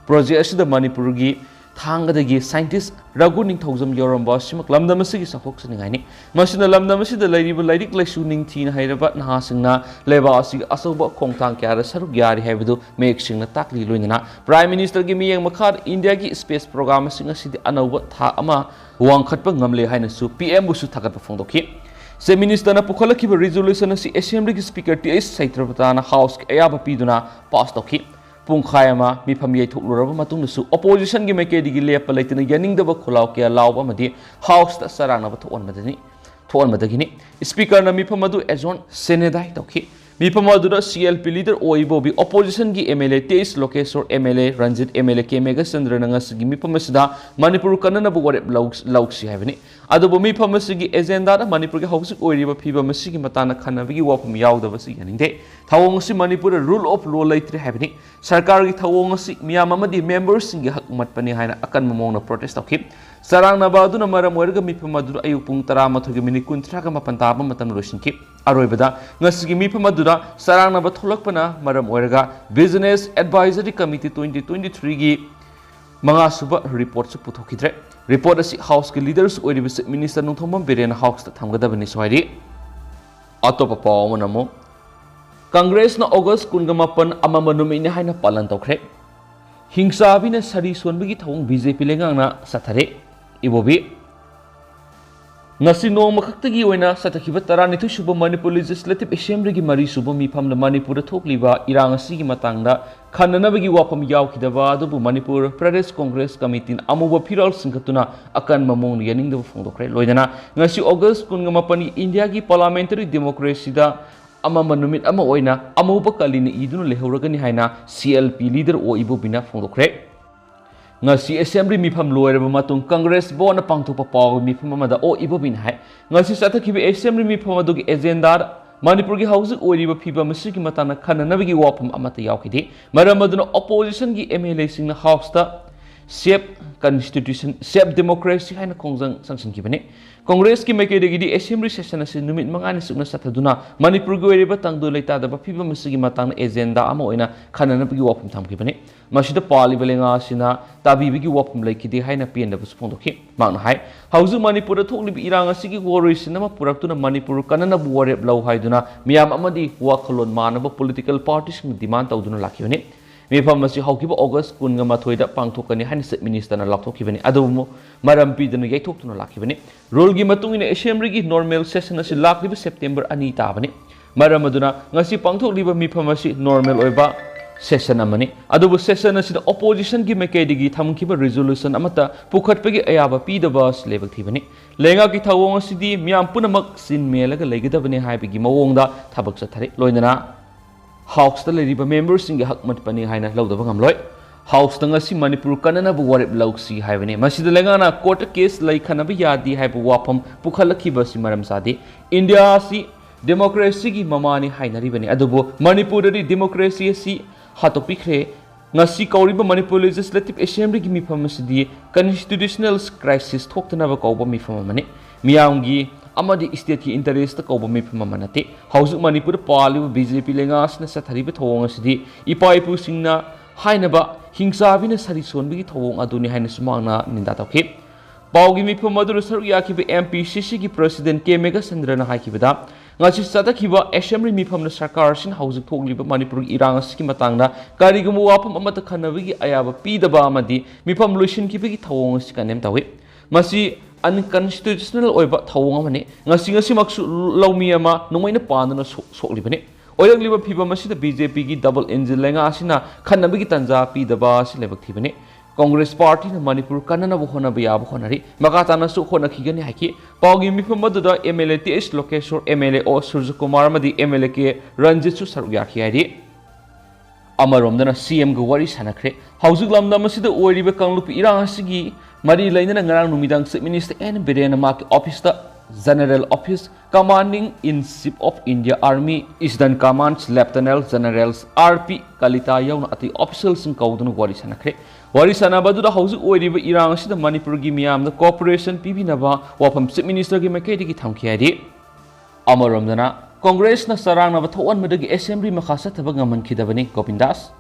Project ꯑꯁꯤꯗ ꯃꯅꯤꯄꯨꯔꯒꯤ ꯊꯥꯡꯒꯗꯒꯤ scientist ꯔꯘꯨ ꯅꯤꯡꯊꯧꯖꯝ ꯌꯥꯎꯔꯝꯕ ꯑꯁꯤꯃꯛ ꯂꯝꯗꯝ ꯑꯁꯤꯒꯤ ꯆꯥꯎꯊꯣꯛꯆꯅꯤꯡꯉꯥꯏꯅꯤ꯫ ꯃꯁꯤꯅ ꯂꯝꯗꯝ ꯑꯁꯤꯗ ꯂꯩꯔꯤꯕ ꯂꯥꯏꯔꯤꯛ ꯂꯥꯏꯁꯨ ꯅꯤꯡꯊꯤꯅ ꯍꯩꯔꯕ ꯅꯍꯥꯁꯤꯡꯅ ꯂꯩꯕꯥꯛ ꯑꯁꯤꯒꯤ ꯑꯆꯧꯕ ꯈꯣꯡꯊꯥꯡ ꯀꯌꯥꯗ ꯁꯔꯨꯛ ꯌꯥꯔꯤ ꯍꯥꯏꯕꯗꯨ ꯃꯌꯦꯛ ꯁꯦꯡꯅ ꯇꯥꯛꯂꯤ꯫ ꯂꯣꯏꯅꯅ Prime Minister ꯒꯤ ꯃꯤꯠꯌꯦꯡ ꯃꯈꯥꯗ ꯏꯟꯗꯤꯌꯥꯒꯤ space program ꯑꯁꯤ ꯉꯁꯤꯗꯤ ꯑꯅꯧꯕ ꯊꯥꯛ ꯑꯃ ꯋꯥꯡꯈꯠꯄ ꯉꯝꯂꯦ ꯍꯥꯏꯅꯁꯨ P M ꯕꯨꯁꯨ ꯊꯥꯒꯠꯄ ꯐꯣꯡꯗꯣꯛꯈꯤ꯫ Chief Minister ꯅ ꯄꯨꯈꯠꯂꯛꯈꯤꯕ resolution ꯑꯁꯤ Assembly ꯒꯤ Speaker T H ꯁꯩꯇ꯭ꯔꯄꯇꯥꯅ House ꯀꯤ ꯑꯌꯥꯕ ꯄꯤꯗꯨꯅ pass ꯇꯧꯈꯤ꯫ ꯄꯨꯡꯈꯥꯏ ꯑꯃ ꯃꯤꯐꯝ ꯌꯩꯊꯣꯛꯂꯨꯔꯕ ꯃꯇꯨꯡꯗꯁꯨ opposition ꯒꯤ ꯃꯥꯏꯀꯩꯗꯒꯤ ꯂꯦꯞꯄ ꯂꯩꯇꯅ ꯌꯥꯅꯤꯡꯗꯕ ꯈꯣꯜꯂꯥꯎ ꯀꯌꯥ ꯂꯥꯎꯕ ꯑꯃꯗꯤ House ꯇ ꯆꯔꯥꯡꯅꯕ ꯊꯣꯛꯍꯟꯕꯗꯅꯤ, ꯊꯣꯛꯍꯟꯕꯗꯒꯤꯅꯤ꯫ Speaker ꯅ ꯃꯤꯐꯝ ꯑꯗꯨ adjourn sine die ꯇꯧꯈꯤ꯫ ꯃꯤꯐꯝ ꯑꯗꯨꯗ C L P leader ꯑꯣ ꯏꯕꯣꯕꯤ, opposition ꯒꯤ M L A T H ꯂꯣꯀꯦꯁꯣꯔ, M L A Ranjit, M L A ꯀꯦ ꯃꯦꯘꯆꯟꯗ꯭ꯔꯅ ꯉꯁꯤꯒꯤ ꯃꯤꯐꯝ ꯑꯁꯤꯗ ꯃꯅꯤꯄꯨꯔ ꯀꯟꯅꯅꯕ ꯋꯥꯔꯦꯞ ꯂꯧ-, ꯂꯧꯁꯤ ꯍꯥꯏꯕꯅꯤ꯫ ꯑꯗꯨꯕꯨ ꯃꯤꯐꯝ ꯑꯁꯤꯒꯤ agenda ꯗ ꯃꯅꯤꯄꯨꯔꯒꯤ ꯍꯧꯖꯤꯛ ꯑꯣꯏꯔꯤꯕ ꯐꯤꯕꯝ ꯑꯁꯤꯒꯤ ꯃꯇꯥꯡꯗ ꯈꯟꯅꯕꯒꯤ ꯋꯥꯐꯝ ꯌꯥꯎꯗꯕꯁꯤ ꯌꯥꯅꯤꯡꯗꯦ꯫ ꯊꯧꯑꯣꯡ ꯑꯁꯤ ꯃꯅꯤꯄꯨꯔꯗ rule of law ꯂꯩꯇ꯭ꯔꯦ ꯍꯥꯏꯕꯅꯤ꯫ ꯁꯔꯀꯥꯔꯒꯤ ꯊꯧꯑꯣꯡ ꯑꯁꯤ ꯃꯤꯌꯥꯝ ꯑꯃꯗꯤ member ꯁꯤꯡꯒꯤ ꯍꯛ ꯃꯠꯄꯅꯤ ꯍꯥꯏꯅ ꯑꯀꯟꯕ ꯃꯑꯣꯡꯗ protest ꯇꯧꯈꯤ꯫ ꯆꯔꯥꯡꯅꯕ ꯑꯗꯨꯅ ꯃꯔꯝ ꯑꯣꯏꯔꯒ ꯃꯤꯐꯝ ꯑꯗꯨꯗ ꯑꯌꯨꯛ ꯄꯨꯡ ꯇꯔꯥꯃꯥꯊꯣꯏꯒ minute ꯀꯨꯟꯊ꯭ꯔꯥꯒ ꯃꯥꯄꯟ ꯇꯥꯕ ꯃꯇꯝ ꯂꯣꯏꯁꯤꯟꯈꯤ꯫ ꯑꯔꯣꯏꯕꯗ ꯉꯁꯤꯒꯤ ꯃꯤꯐꯝ ꯑꯗꯨꯗ ꯆꯔꯥꯡꯅꯕ ꯊꯣꯛꯂꯛꯄꯅ ꯃꯔꯝ ꯑꯣꯏꯔꯒ Business Advisory Committee twenty twenty-three ꯒꯤ ꯃꯉꯥꯁꯨꯕ report ꯁꯨ ꯄꯨꯊꯣꯛꯈꯤꯗ꯭ꯔꯦ꯫ Report ꯑꯁꯤ House ꯀꯤ leader ꯁꯨ ꯑꯣꯏꯔꯤꯕ Chief Minister ꯅꯣꯡꯊꯣꯝꯕꯝ ꯕꯤꯔꯦꯟꯅ House ꯇ ꯊꯝꯒꯗꯕꯅꯤ ꯍꯥꯏꯔꯤ꯫ ꯑꯇꯣꯞꯄ ꯄꯥꯎ ꯑꯃꯅ ꯑꯃꯨꯛ, Congress ꯅ August ꯀꯨꯟꯒ ꯃꯥꯄꯟ ꯑꯃꯝꯕ ꯅꯨꯃꯤꯠꯅꯤ ꯍꯥꯏꯅ ꯄꯥꯂꯟ ꯇꯧꯈ꯭ꯔꯦ꯫ ꯍꯤꯡꯆꯥꯕꯤꯅ ꯁꯥꯔꯤ ꯁꯣꯟꯕꯒꯤ ꯊꯧꯑꯣꯡ B J P ꯂꯩꯉꯥꯛꯅ ꯆꯠꯊꯔꯦ꯫ ꯏꯕꯣꯕꯤ, ꯉꯁꯤ ꯅꯣꯡꯃ ꯈꯛꯇꯒꯤ ꯑꯣꯏꯅ ꯆꯠꯊꯈꯤꯕ ꯇꯔꯥꯅꯤꯊꯣꯏ ꯁꯨꯕ Manipur Legislative Assembly ꯒꯤ ꯃꯔꯤ ꯁꯨꯕ ꯃꯤꯐꯝꯗ ꯃꯅꯤꯄꯨꯔꯗ ꯊꯣꯛꯂꯤꯕ ꯏꯔꯥꯡ ꯑꯁꯤꯒꯤ ꯃꯇꯥꯡꯗ ꯈꯟꯅꯅꯕꯒꯤ ꯋꯥꯐꯝ ꯌꯥꯎꯈꯤꯗꯕ ꯑꯗꯨꯕꯨ ꯃꯅꯤꯄꯨꯔ ꯄ꯭ꯔꯗꯦꯁ ꯀꯣꯡꯒ꯭ꯔꯦꯁ ꯀꯃꯤꯇꯤꯅ ꯑꯃꯨꯕ ꯐꯤꯔꯥꯜ ꯆꯤꯡꯈꯠꯇꯨꯅ ꯑꯀꯟꯕ ꯃꯑꯣꯡꯗ ꯌꯥꯅꯤꯡꯗꯕ ꯐꯣꯡꯗꯣꯛꯈ꯭ꯔꯦ꯫ ꯂꯣꯏꯅꯅ ꯉꯁꯤ August ꯀꯨꯟꯒ ꯃꯥꯄꯟꯒꯤ ꯏꯟꯗꯤꯌꯥꯒꯤ parliamentary democracy ꯗ ꯑꯃꯝꯕ ꯅꯨꯃꯤꯠ ꯑꯃ ꯑꯣꯏꯅ ꯑꯃꯨꯕ ꯀꯥꯂꯤꯅ ꯏꯗꯨꯅ ꯂꯩꯍꯧꯔꯒꯅꯤ ꯍꯥꯏꯅ C L P leader ꯑꯣ ꯏꯕꯣꯕꯤꯅ ꯐꯣꯡꯗꯣꯛꯈ꯭ꯔꯦ꯫ ꯉꯁꯤ Assembly ꯃꯤꯐꯝ ꯂꯣꯏꯔꯕ ꯃꯇꯨꯡ Congress ꯕꯣꯔꯗꯅ ꯄꯥꯡꯊꯣꯛꯄ ꯄꯥꯎꯒꯤ ꯃꯤꯐꯝ ꯑꯃꯗ ꯑꯣ ꯏꯕꯣꯕꯤꯅ ꯍꯥꯏ, ꯉꯁꯤ ꯆꯠꯊꯈꯤꯕ Assembly ꯃꯤꯐꯝ ꯑꯗꯨꯒꯤ agenda ꯗ ꯃꯅꯤꯄꯨꯔꯒꯤ ꯍꯧꯖꯤꯛ ꯑꯣꯏꯔꯤꯕ ꯐꯤꯕꯝ ꯑꯁꯤꯒꯤ ꯃꯇꯥꯡꯗ ꯈꯟꯅꯅꯕꯒꯤ ꯋꯥꯐꯝ ꯑꯃꯠꯇ ꯌꯥꯎꯈꯤꯗꯦ꯫ ꯃꯔꯝ ꯑꯗꯨꯅ opposition ꯒꯤ M L A ꯁꯤꯡꯅ House ꯇ Save Constitution, Save Democracy ꯍꯥꯏꯅ ꯈꯣꯡꯖꯪ ꯆꯪꯁꯤꯟꯈꯤꯕꯅꯤ꯫ ꯀꯣꯡꯒ꯭ꯔꯦꯁꯀꯤ ꯃꯥꯏꯀꯩꯗꯒꯤꯗꯤ Assembly session ꯑꯁꯤ ꯅꯨꯃꯤꯠ ꯃꯉꯥꯅꯤ ꯆꯨꯞꯅ ꯆꯠꯊꯗꯨꯅ ꯃꯅꯤꯄꯨꯔꯒꯤ ꯑꯣꯏꯔꯤꯕ ꯇꯪꯗꯨ ꯂꯩꯇꯥꯗꯕ ꯐꯤꯕꯝ ꯑꯁꯤꯒꯤ ꯃꯇꯥꯡꯗ agenda ꯑꯃ ꯑꯣꯏꯅ ꯈꯟꯅꯅꯕꯒꯤ ꯋꯥꯐꯝ ꯊꯝꯈꯤꯕꯅꯤ꯫ ꯃꯁꯤꯗ ꯄꯥꯜꯂꯤꯕ ꯂꯩꯉꯥꯛ ꯑꯁꯤꯅ ꯇꯥꯕꯤꯕꯒꯤ ꯋꯥꯐꯝ ꯂꯩꯈꯤꯗꯦ ꯍꯥꯏꯅ ꯄꯦꯟꯗꯕꯁꯨ ꯐꯣꯡꯗꯣꯛꯈꯤ꯫ ꯃꯍꯥꯛꯅ ꯍꯥꯏ, ꯍꯧꯖꯤꯛ ꯃꯅꯤꯄꯨꯔꯗ ꯊꯣꯛꯂꯤꯕ ꯏꯔꯥꯡ ꯑꯁꯤꯒꯤ ꯋꯥꯔꯣꯏꯁꯤꯟ ꯑꯃ ꯄꯨꯔꯛꯇꯨꯅ ꯃꯅꯤꯄꯨꯔ ꯀꯟꯅꯅꯕ ꯋꯥꯔꯦꯞ ꯂꯧ ꯍꯥꯏꯗꯨꯅ ꯃꯤꯌꯥꯝ ꯑꯃꯗꯤ ꯋꯥꯈꯜꯂꯣꯟ ꯃꯥꯟꯅꯕ political party ꯁꯤꯡꯅ demand ꯇꯧꯗꯨꯅ ꯂꯥꯛꯈꯤꯕꯅꯤ꯫ ꯃꯤꯐꯝ ꯑꯁꯤ ꯍꯧꯈꯤꯕ August ꯀꯨꯟꯒ ꯃꯥꯊꯣꯏꯗ ꯄꯥꯡꯊꯣꯛꯀꯅꯤ ꯍꯥꯏꯅ Chief Minister ꯅ ꯂꯥꯎꯊꯣꯛꯈꯤꯕꯅꯤ꯫ ꯑꯗꯨꯕꯨ ꯃꯔꯝ ꯄꯤꯗꯅ ꯌꯩꯊꯣꯛꯇꯨꯅ ꯂꯥꯛꯈꯤꯕꯅꯤ꯫ Rule ꯒꯤ ꯃꯇꯨꯡ ꯏꯟꯅ Assembly ꯒꯤ normal session ꯑꯁꯤ ꯂꯥꯛꯂꯤꯕ September ꯑꯅꯤ ꯇꯥꯕꯅꯤ꯫ ꯃꯔꯝ ꯑꯗꯨꯅ ꯉꯁꯤ ꯄꯥꯡꯊꯣꯛꯂꯤꯕ ꯃꯤꯐꯝ ꯑꯁꯤ normal ꯑꯣꯏꯕ session ꯑꯃꯅꯤ꯫ ꯑꯗꯨꯕꯨ session ꯑꯁꯤꯗ opposition ꯒꯤ ꯃꯥꯏꯀꯩꯗꯒꯤ ꯊꯝꯈꯤꯕ resolution ꯑꯃꯠꯇ ꯄꯨꯈꯠꯄꯒꯤ ꯑꯌꯥꯕ ꯄꯤꯗꯕ ꯑꯁꯤ ꯂꯥꯏꯕꯛ ꯊꯤꯕꯅꯤ꯫ ꯂꯩꯉꯥꯛꯀꯤ ꯊꯧꯑꯣꯡ ꯑꯁꯤꯗꯤ ꯃꯤꯌꯥꯝ ꯄꯨꯝꯅꯃꯛ ꯆꯤꯟ ꯃꯦꯜꯂꯒ ꯂꯩꯒꯗꯕꯅꯤ ꯍꯥꯏꯕꯒꯤ ꯃꯑꯣꯡꯗ ꯊꯕꯛ ꯆꯠꯊꯔꯤ꯫ ꯂꯣꯏꯅꯅ House ꯇ ꯂꯩꯔꯤꯕ member ꯁꯤꯡꯒꯤ ꯍꯛ ꯃꯠꯄꯅꯤ ꯍꯥꯏꯅ ꯂꯧꯗꯕ ꯉꯝꯂꯣꯏ꯫ House ꯇ ꯉꯁꯤ ꯃꯅꯤꯄꯨꯔ ꯀꯟꯅꯅꯕ ꯋꯥꯔꯦꯞ ꯂꯧꯁꯤ ꯍꯥꯏꯕꯅꯤ꯫ ꯃꯁꯤꯗ ꯂꯩꯉꯥꯛꯅ court ꯇ case ꯂꯩꯈꯠꯅꯕ ꯌꯥꯗꯦ ꯍꯥꯏꯕ ꯋꯥꯐꯝ ꯄꯨꯈꯠꯂꯛꯈꯤꯕ ꯑꯁꯤ ꯃꯔꯝ ꯆꯥꯗꯦ꯫ ꯏꯟꯗꯤꯌꯥ ꯑꯁꯤ democracy ꯒꯤ ꯃꯃꯥꯅꯤ ꯍꯥꯏꯅꯔꯤꯕꯅꯤ꯫ ꯑꯗꯨꯕꯨ ꯃꯅꯤꯄꯨꯔꯗꯗꯤ democracy ꯑꯁꯤ ꯍꯥꯠꯇꯣꯛꯄꯤꯈ꯭ꯔꯦ꯫ ꯉꯁꯤ ꯀꯧꯔꯤꯕ ꯃꯅꯤꯄꯨꯔ Legislative Assembly ꯒꯤ ꯃꯤꯐꯝ ꯑꯁꯤꯗꯤ constitutional crisis ꯊꯣꯛꯇꯅꯕ ꯀꯧꯕ ꯃꯤꯐꯝ ꯑꯃꯅꯤ꯫ ꯃꯤꯌꯥꯝꯒꯤ ꯑꯃꯗꯤ state ꯀꯤ interest ꯇ ꯀꯧꯕ ꯃꯤꯐꯝ ꯑꯃ ꯅꯠꯇꯦ꯫ ꯍꯧꯖꯤꯛ ꯃꯅꯤꯄꯨꯔꯗ ꯄꯥꯜꯂꯤꯕ B J P ꯂꯩꯉꯥꯛ ꯑꯁꯤꯅ ꯆꯠꯊꯔꯤꯕ ꯊꯧꯑꯣꯡ ꯑꯁꯤꯗꯤ ꯏꯄꯥ ꯏꯄꯨꯁꯤꯡꯅ ꯍꯥꯏꯅꯕ ꯍꯤꯡꯆꯥꯕꯤꯅ ꯁꯥꯔꯤ ꯁꯣꯟꯕꯒꯤ ꯊꯧꯑꯣꯡ ꯑꯗꯨꯅꯤ ꯍꯥꯏꯅꯁꯨ ꯃꯍꯥꯛꯅ ꯅꯤꯟꯗꯥ ꯇꯧꯈꯤ꯫ ꯄꯥꯎꯒꯤ ꯃꯤꯐꯝ ꯑꯗꯨꯗ ꯁꯔꯨꯛ ꯌꯥꯈꯤꯕ M P C C ꯒꯤ President ꯀꯦ ꯃꯦꯘꯆꯟꯗ꯭ꯔꯅ ꯍꯥꯏꯈꯤꯕꯗ, ꯉꯁꯤ ꯆꯠꯊꯈꯤꯕ Assembly ꯃꯤꯐꯝꯗ ꯁꯔꯀꯥꯔ ꯑꯁꯤꯅ ꯍꯧꯖꯤꯛ ꯊꯣꯛꯂꯤꯕ ꯃꯅꯤꯄꯨꯔꯒꯤ ꯏꯔꯥꯡ ꯑꯁꯤꯒꯤ ꯃꯇꯥꯡꯗ ꯀꯔꯤꯒꯨꯝꯕ ꯋꯥꯐꯝ ꯑꯃꯠꯇ ꯈꯟꯅꯕꯒꯤ ꯑꯌꯥꯕ ꯄꯤꯗꯕ ꯑꯃꯗꯤ ꯃꯤꯐꯝ ꯂꯣꯏꯁꯤꯟꯈꯤꯕꯒꯤ ꯊꯧꯑꯣꯡ ꯑꯁꯤ condemn ꯇꯧꯏ꯫ ꯃꯁꯤ unconstitutional ꯑꯣꯏꯕ ꯊꯧꯑꯣꯡ ꯑꯃꯅꯤ꯫ ꯉꯁꯤ ꯉꯁꯤꯃꯛꯁꯨ ꯂꯧꯃꯤ ꯑꯃ ꯅꯣꯡꯃꯩꯅ ꯄꯥꯟꯗꯨꯅ ꯁꯣꯛ-, ꯁꯣꯛꯂꯤꯕꯅꯤ꯫ ꯑꯣꯏꯔꯛꯂꯤꯕ ꯐꯤꯕꯝ ꯑꯁꯤꯗ B J P ꯒꯤ double engine ꯂꯩꯉꯥꯛ ꯑꯁꯤꯅ ꯈꯟꯅꯕꯒꯤ ꯇꯥꯟꯖꯥ ꯄꯤꯗꯕ ꯑꯁꯤ ꯂꯥꯏꯕꯛ ꯊꯤꯕꯅꯤ꯫ Congress party ꯅ ꯃꯅꯤꯄꯨꯔ ꯀꯟꯅꯅꯕ ꯍꯣꯠꯅꯕ ꯌꯥꯕ ꯍꯣꯠꯅꯔꯤ꯫ ꯃꯈꯥ ꯇꯥꯅꯁꯨ ꯍꯣꯠꯅꯈꯤꯒꯅꯤ ꯍꯥꯏꯈꯤ꯫ ꯄꯥꯎꯒꯤ ꯃꯤꯐꯝ ꯑꯗꯨꯗ M L A T H ꯂꯣꯀꯦꯁꯣꯔ, M L A O ꯁꯨꯔꯖꯀꯨꯃꯥꯔ ꯑꯃꯗꯤ M L A K ꯔꯟꯖꯤꯠꯁꯨ ꯁꯔꯨꯛ ꯌꯥꯈꯤ ꯍꯥꯏꯔꯤ꯫ ꯑꯃꯔꯣꯝꯗꯅ C M ꯒ ꯋꯥꯔꯤ ꯁꯥꯟꯅꯈ꯭ꯔꯦ꯫ ꯍꯧꯖꯤꯛ ꯂꯝꯗꯝ ꯑꯁꯤꯗ ꯑꯣꯏꯔꯤꯕ ꯀꯥꯡꯂꯨꯞ ꯏꯔꯥꯡ ꯑꯁꯤꯒꯤ ꯃꯔꯤ ꯂꯩꯅꯅ ꯉꯔꯥꯡ ꯅꯨꯃꯤꯗꯥꯡ Chief Minister N ꯕꯤꯔꯦꯟꯅ ꯃꯍꯥꯛꯀꯤ office ꯇ General Office, Commanding in Chief of India Army, Eastern Command Lieutenant Generals R P Kalita ꯌꯥꯎꯅ ꯑꯇꯩ official ꯁꯤꯡ ꯀꯧꯗꯨꯅ ꯋꯥꯔꯤ ꯁꯥꯟꯅꯈ꯭ꯔꯦ꯫ ꯋꯥꯔꯤ ꯁꯥꯟꯅꯕ ꯑꯗꯨꯗ ꯍꯧꯖꯤꯛ ꯑꯣꯏꯔꯤꯕ ꯏꯔꯥꯡ ꯑꯁꯤꯗ ꯃꯅꯤꯄꯨꯔꯒꯤ ꯃꯤꯌꯥꯝꯗ cooperation ꯄꯤꯕꯤꯅꯕ ꯋꯥꯐꯝ Chief Minister ꯒꯤ ꯃꯥꯏꯀꯩꯗꯒꯤ ꯊꯝꯈꯤ ꯍꯥꯏꯔꯤ꯫ ꯑꯃꯔꯣꯝꯗꯅ, ꯀꯣꯡꯒ꯭ꯔꯦꯁꯅ ꯆꯔꯥꯡꯅꯕ ꯊꯣꯛꯍꯟꯕꯗꯒꯤ Assembly ꯃꯈꯥ ꯆꯠꯊꯕ ꯉꯝꯍꯟꯈꯤꯗꯕꯅꯤ ꯒꯣꯕꯤꯟꯗꯥꯁ꯫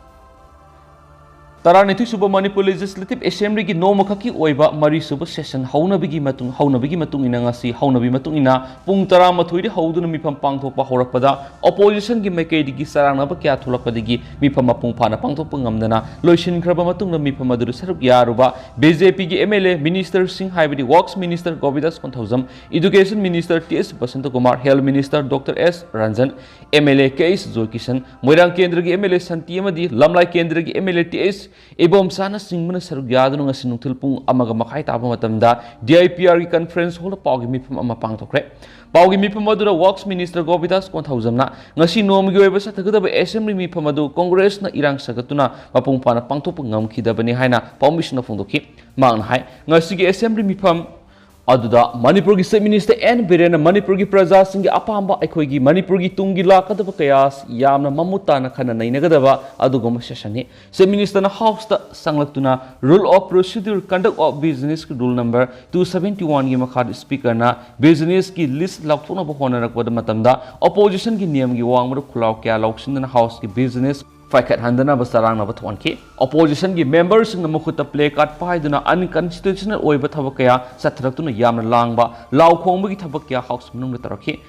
ꯇꯔꯥꯅꯤꯊꯣꯏ ꯁꯨꯕ ꯃꯅꯤꯄꯨꯔ Legislative Assembly ꯒꯤ ꯅꯣꯡꯃꯈꯛꯀꯤ ꯑꯣꯏꯕ ꯃꯔꯤ ꯁꯨꯕ session ꯍꯧꯅꯕꯒꯤ ꯃꯇꯨꯡ, ꯍꯧꯅꯕꯒꯤ ꯃꯇꯨꯡ ꯏꯟꯅ ꯉꯁꯤ ꯍꯧꯅꯕꯤ ꯃꯇꯨꯡ ꯏꯟꯅ ꯄꯨꯡ ꯇꯔꯥꯃꯥꯊꯣꯏꯗ ꯍꯧꯗꯨꯅ ꯃꯤꯐꯝ ꯄꯥꯡꯊꯣꯛꯄ ꯍꯧꯔꯛꯄꯗ opposition ꯒꯤ ꯃꯥꯏꯀꯩꯗꯒꯤ ꯆꯔꯥꯡꯅꯕ ꯀꯌꯥ ꯊꯣꯛꯂꯛꯄꯗꯒꯤ ꯃꯤꯐꯝ ꯃꯄꯨꯡ ꯐꯥꯅ ꯄꯥꯡꯊꯣꯛꯄ ꯉꯝꯗꯅ ꯂꯣꯏꯁꯤꯟꯈ꯭ꯔꯕ ꯃꯇꯨꯡꯗ ꯃꯤꯐꯝ ꯑꯗꯨꯗ ꯁꯔꯨꯛ ꯌꯥꯔꯨꯕ B J P ꯒꯤ M L A, minister ꯁꯤꯡ ꯍꯥꯏꯕꯗꯤ Works Minister ꯒꯣꯕꯤꯟꯗꯥꯁ Konthoujam, Education Minister T S ꯕꯁꯟꯇꯀꯨꯃꯥꯔ, Health Minister Doctor S Ranjan, M L A K H ꯖꯣꯏꯀꯤꯁꯟ, ꯃꯣꯏꯔꯥꯡ ꯀꯦꯟꯗ꯭ꯔꯒꯤ M L A ꯁꯟꯇꯤ ꯑꯃꯗꯤ ꯂꯝꯂꯥꯏ ꯀꯦꯟꯗ꯭ꯔꯒꯤ M L A T H ꯏꯕꯣꯝꯆꯥꯅꯆꯤꯡꯕꯅ ꯁꯔꯨꯛ ꯌꯥꯗꯨꯅ ꯉꯁꯤ ꯅꯨꯡꯊꯤꯜ ꯄꯨꯡ ꯑꯃꯒ ꯃꯈꯥꯏ ꯇꯥꯕ ꯃꯇꯝꯗ D I P R ꯒꯤ conference hall ꯗ ꯄꯥꯎꯒꯤ ꯃꯤꯐꯝ ꯑꯃ ꯄꯥꯡꯊꯣꯛꯈ꯭ꯔꯦ꯫ ꯄꯥꯎꯒꯤ ꯃꯤꯐꯝ ꯑꯗꯨꯗ Works Minister ꯒꯣꯕꯤꯟꯗꯥꯁ ꯀꯣꯟꯊꯧꯖꯝꯅ ꯉꯁꯤ ꯅꯣꯡꯃꯒꯤ ꯑꯣꯏꯕ ꯆꯠꯊꯒꯗꯕ Assembly ꯃꯤꯐꯝ ꯑꯗꯨ ꯀꯣꯡꯒ꯭ꯔꯦꯁꯅ ꯏꯔꯥꯡ ꯁꯥꯒꯠꯇꯨꯅ ꯃꯄꯨꯡ ꯐꯥꯅ ꯄꯥꯡꯊꯣꯛꯄ ꯉꯝꯈꯤꯗꯕꯅꯤ ꯍꯥꯏꯅ ꯄꯥꯎꯃꯤꯁꯤꯡꯅ ꯐꯣꯡꯗꯣꯛꯈꯤ꯫ ꯃꯍꯥꯛꯅ ꯍꯥꯏ, ꯉꯁꯤꯒꯤ Assembly ꯃꯤꯐꯝ ꯑꯗꯨꯗ ꯃꯅꯤꯄꯨꯔꯒꯤ Chief Minister N ꯕꯤꯔꯦꯟꯅ ꯃꯅꯤꯄꯨꯔꯒꯤ ꯄ꯭ꯔꯖꯥꯁꯤꯡꯒꯤ ꯑꯄꯥꯝꯕ, ꯑꯩꯈꯣꯏꯒꯤ ꯃꯅꯤꯄꯨꯔꯒꯤ ꯇꯨꯡꯒꯤ ꯂꯥꯛꯀꯗꯕ ꯀꯌꯥ ꯌꯥꯝꯅ ꯃꯃꯨꯠ ꯇꯥꯅ ꯈꯟꯅ ꯅꯩꯅꯒꯗꯕ ꯑꯗꯨꯒꯨꯝꯕ session ꯅꯤ꯫ Chief Minister ꯅ House ꯇ ꯆꯪꯂꯛꯇꯨꯅ Rule of Procedure, Conduct of Business Rule number two seventy one ꯒꯤ ꯃꯈꯥꯗ Speaker ꯅ business ꯀꯤ list ꯂꯥꯎꯊꯣꯛꯅꯕ ꯍꯣꯠꯅꯔꯛꯄꯗ ꯃꯇꯝꯗ opposition ꯒꯤ ꯅꯤꯌꯝꯒꯤ ꯋꯥꯡꯃꯗ ꯈꯨꯜꯂꯥꯎ ꯀꯌꯥ ꯂꯧꯁꯤꯟꯗꯅ House ꯀꯤ business ꯄꯥꯏꯈꯠꯍꯟꯗꯅꯕ ꯆꯔꯥꯡꯅꯕ ꯊꯣꯛꯍꯟꯈꯤ꯫ Opposition ꯒꯤ member ꯁꯤꯡꯅ ꯃꯈꯨꯠꯇ placard ꯄꯥꯏꯗꯨꯅ unconstitutional ꯑꯣꯏꯕ ꯊꯕꯛ ꯀꯌꯥ ꯆꯠꯊꯔꯛꯇꯨꯅ ꯌꯥꯝꯅ ꯂꯥꯡꯕ, ꯂꯥꯎ ꯈꯣꯡꯕꯒꯤ ꯊꯕꯛ ꯀꯌꯥ House ꯃꯅꯨꯡꯗ ꯇꯧꯔꯛꯈꯤ꯫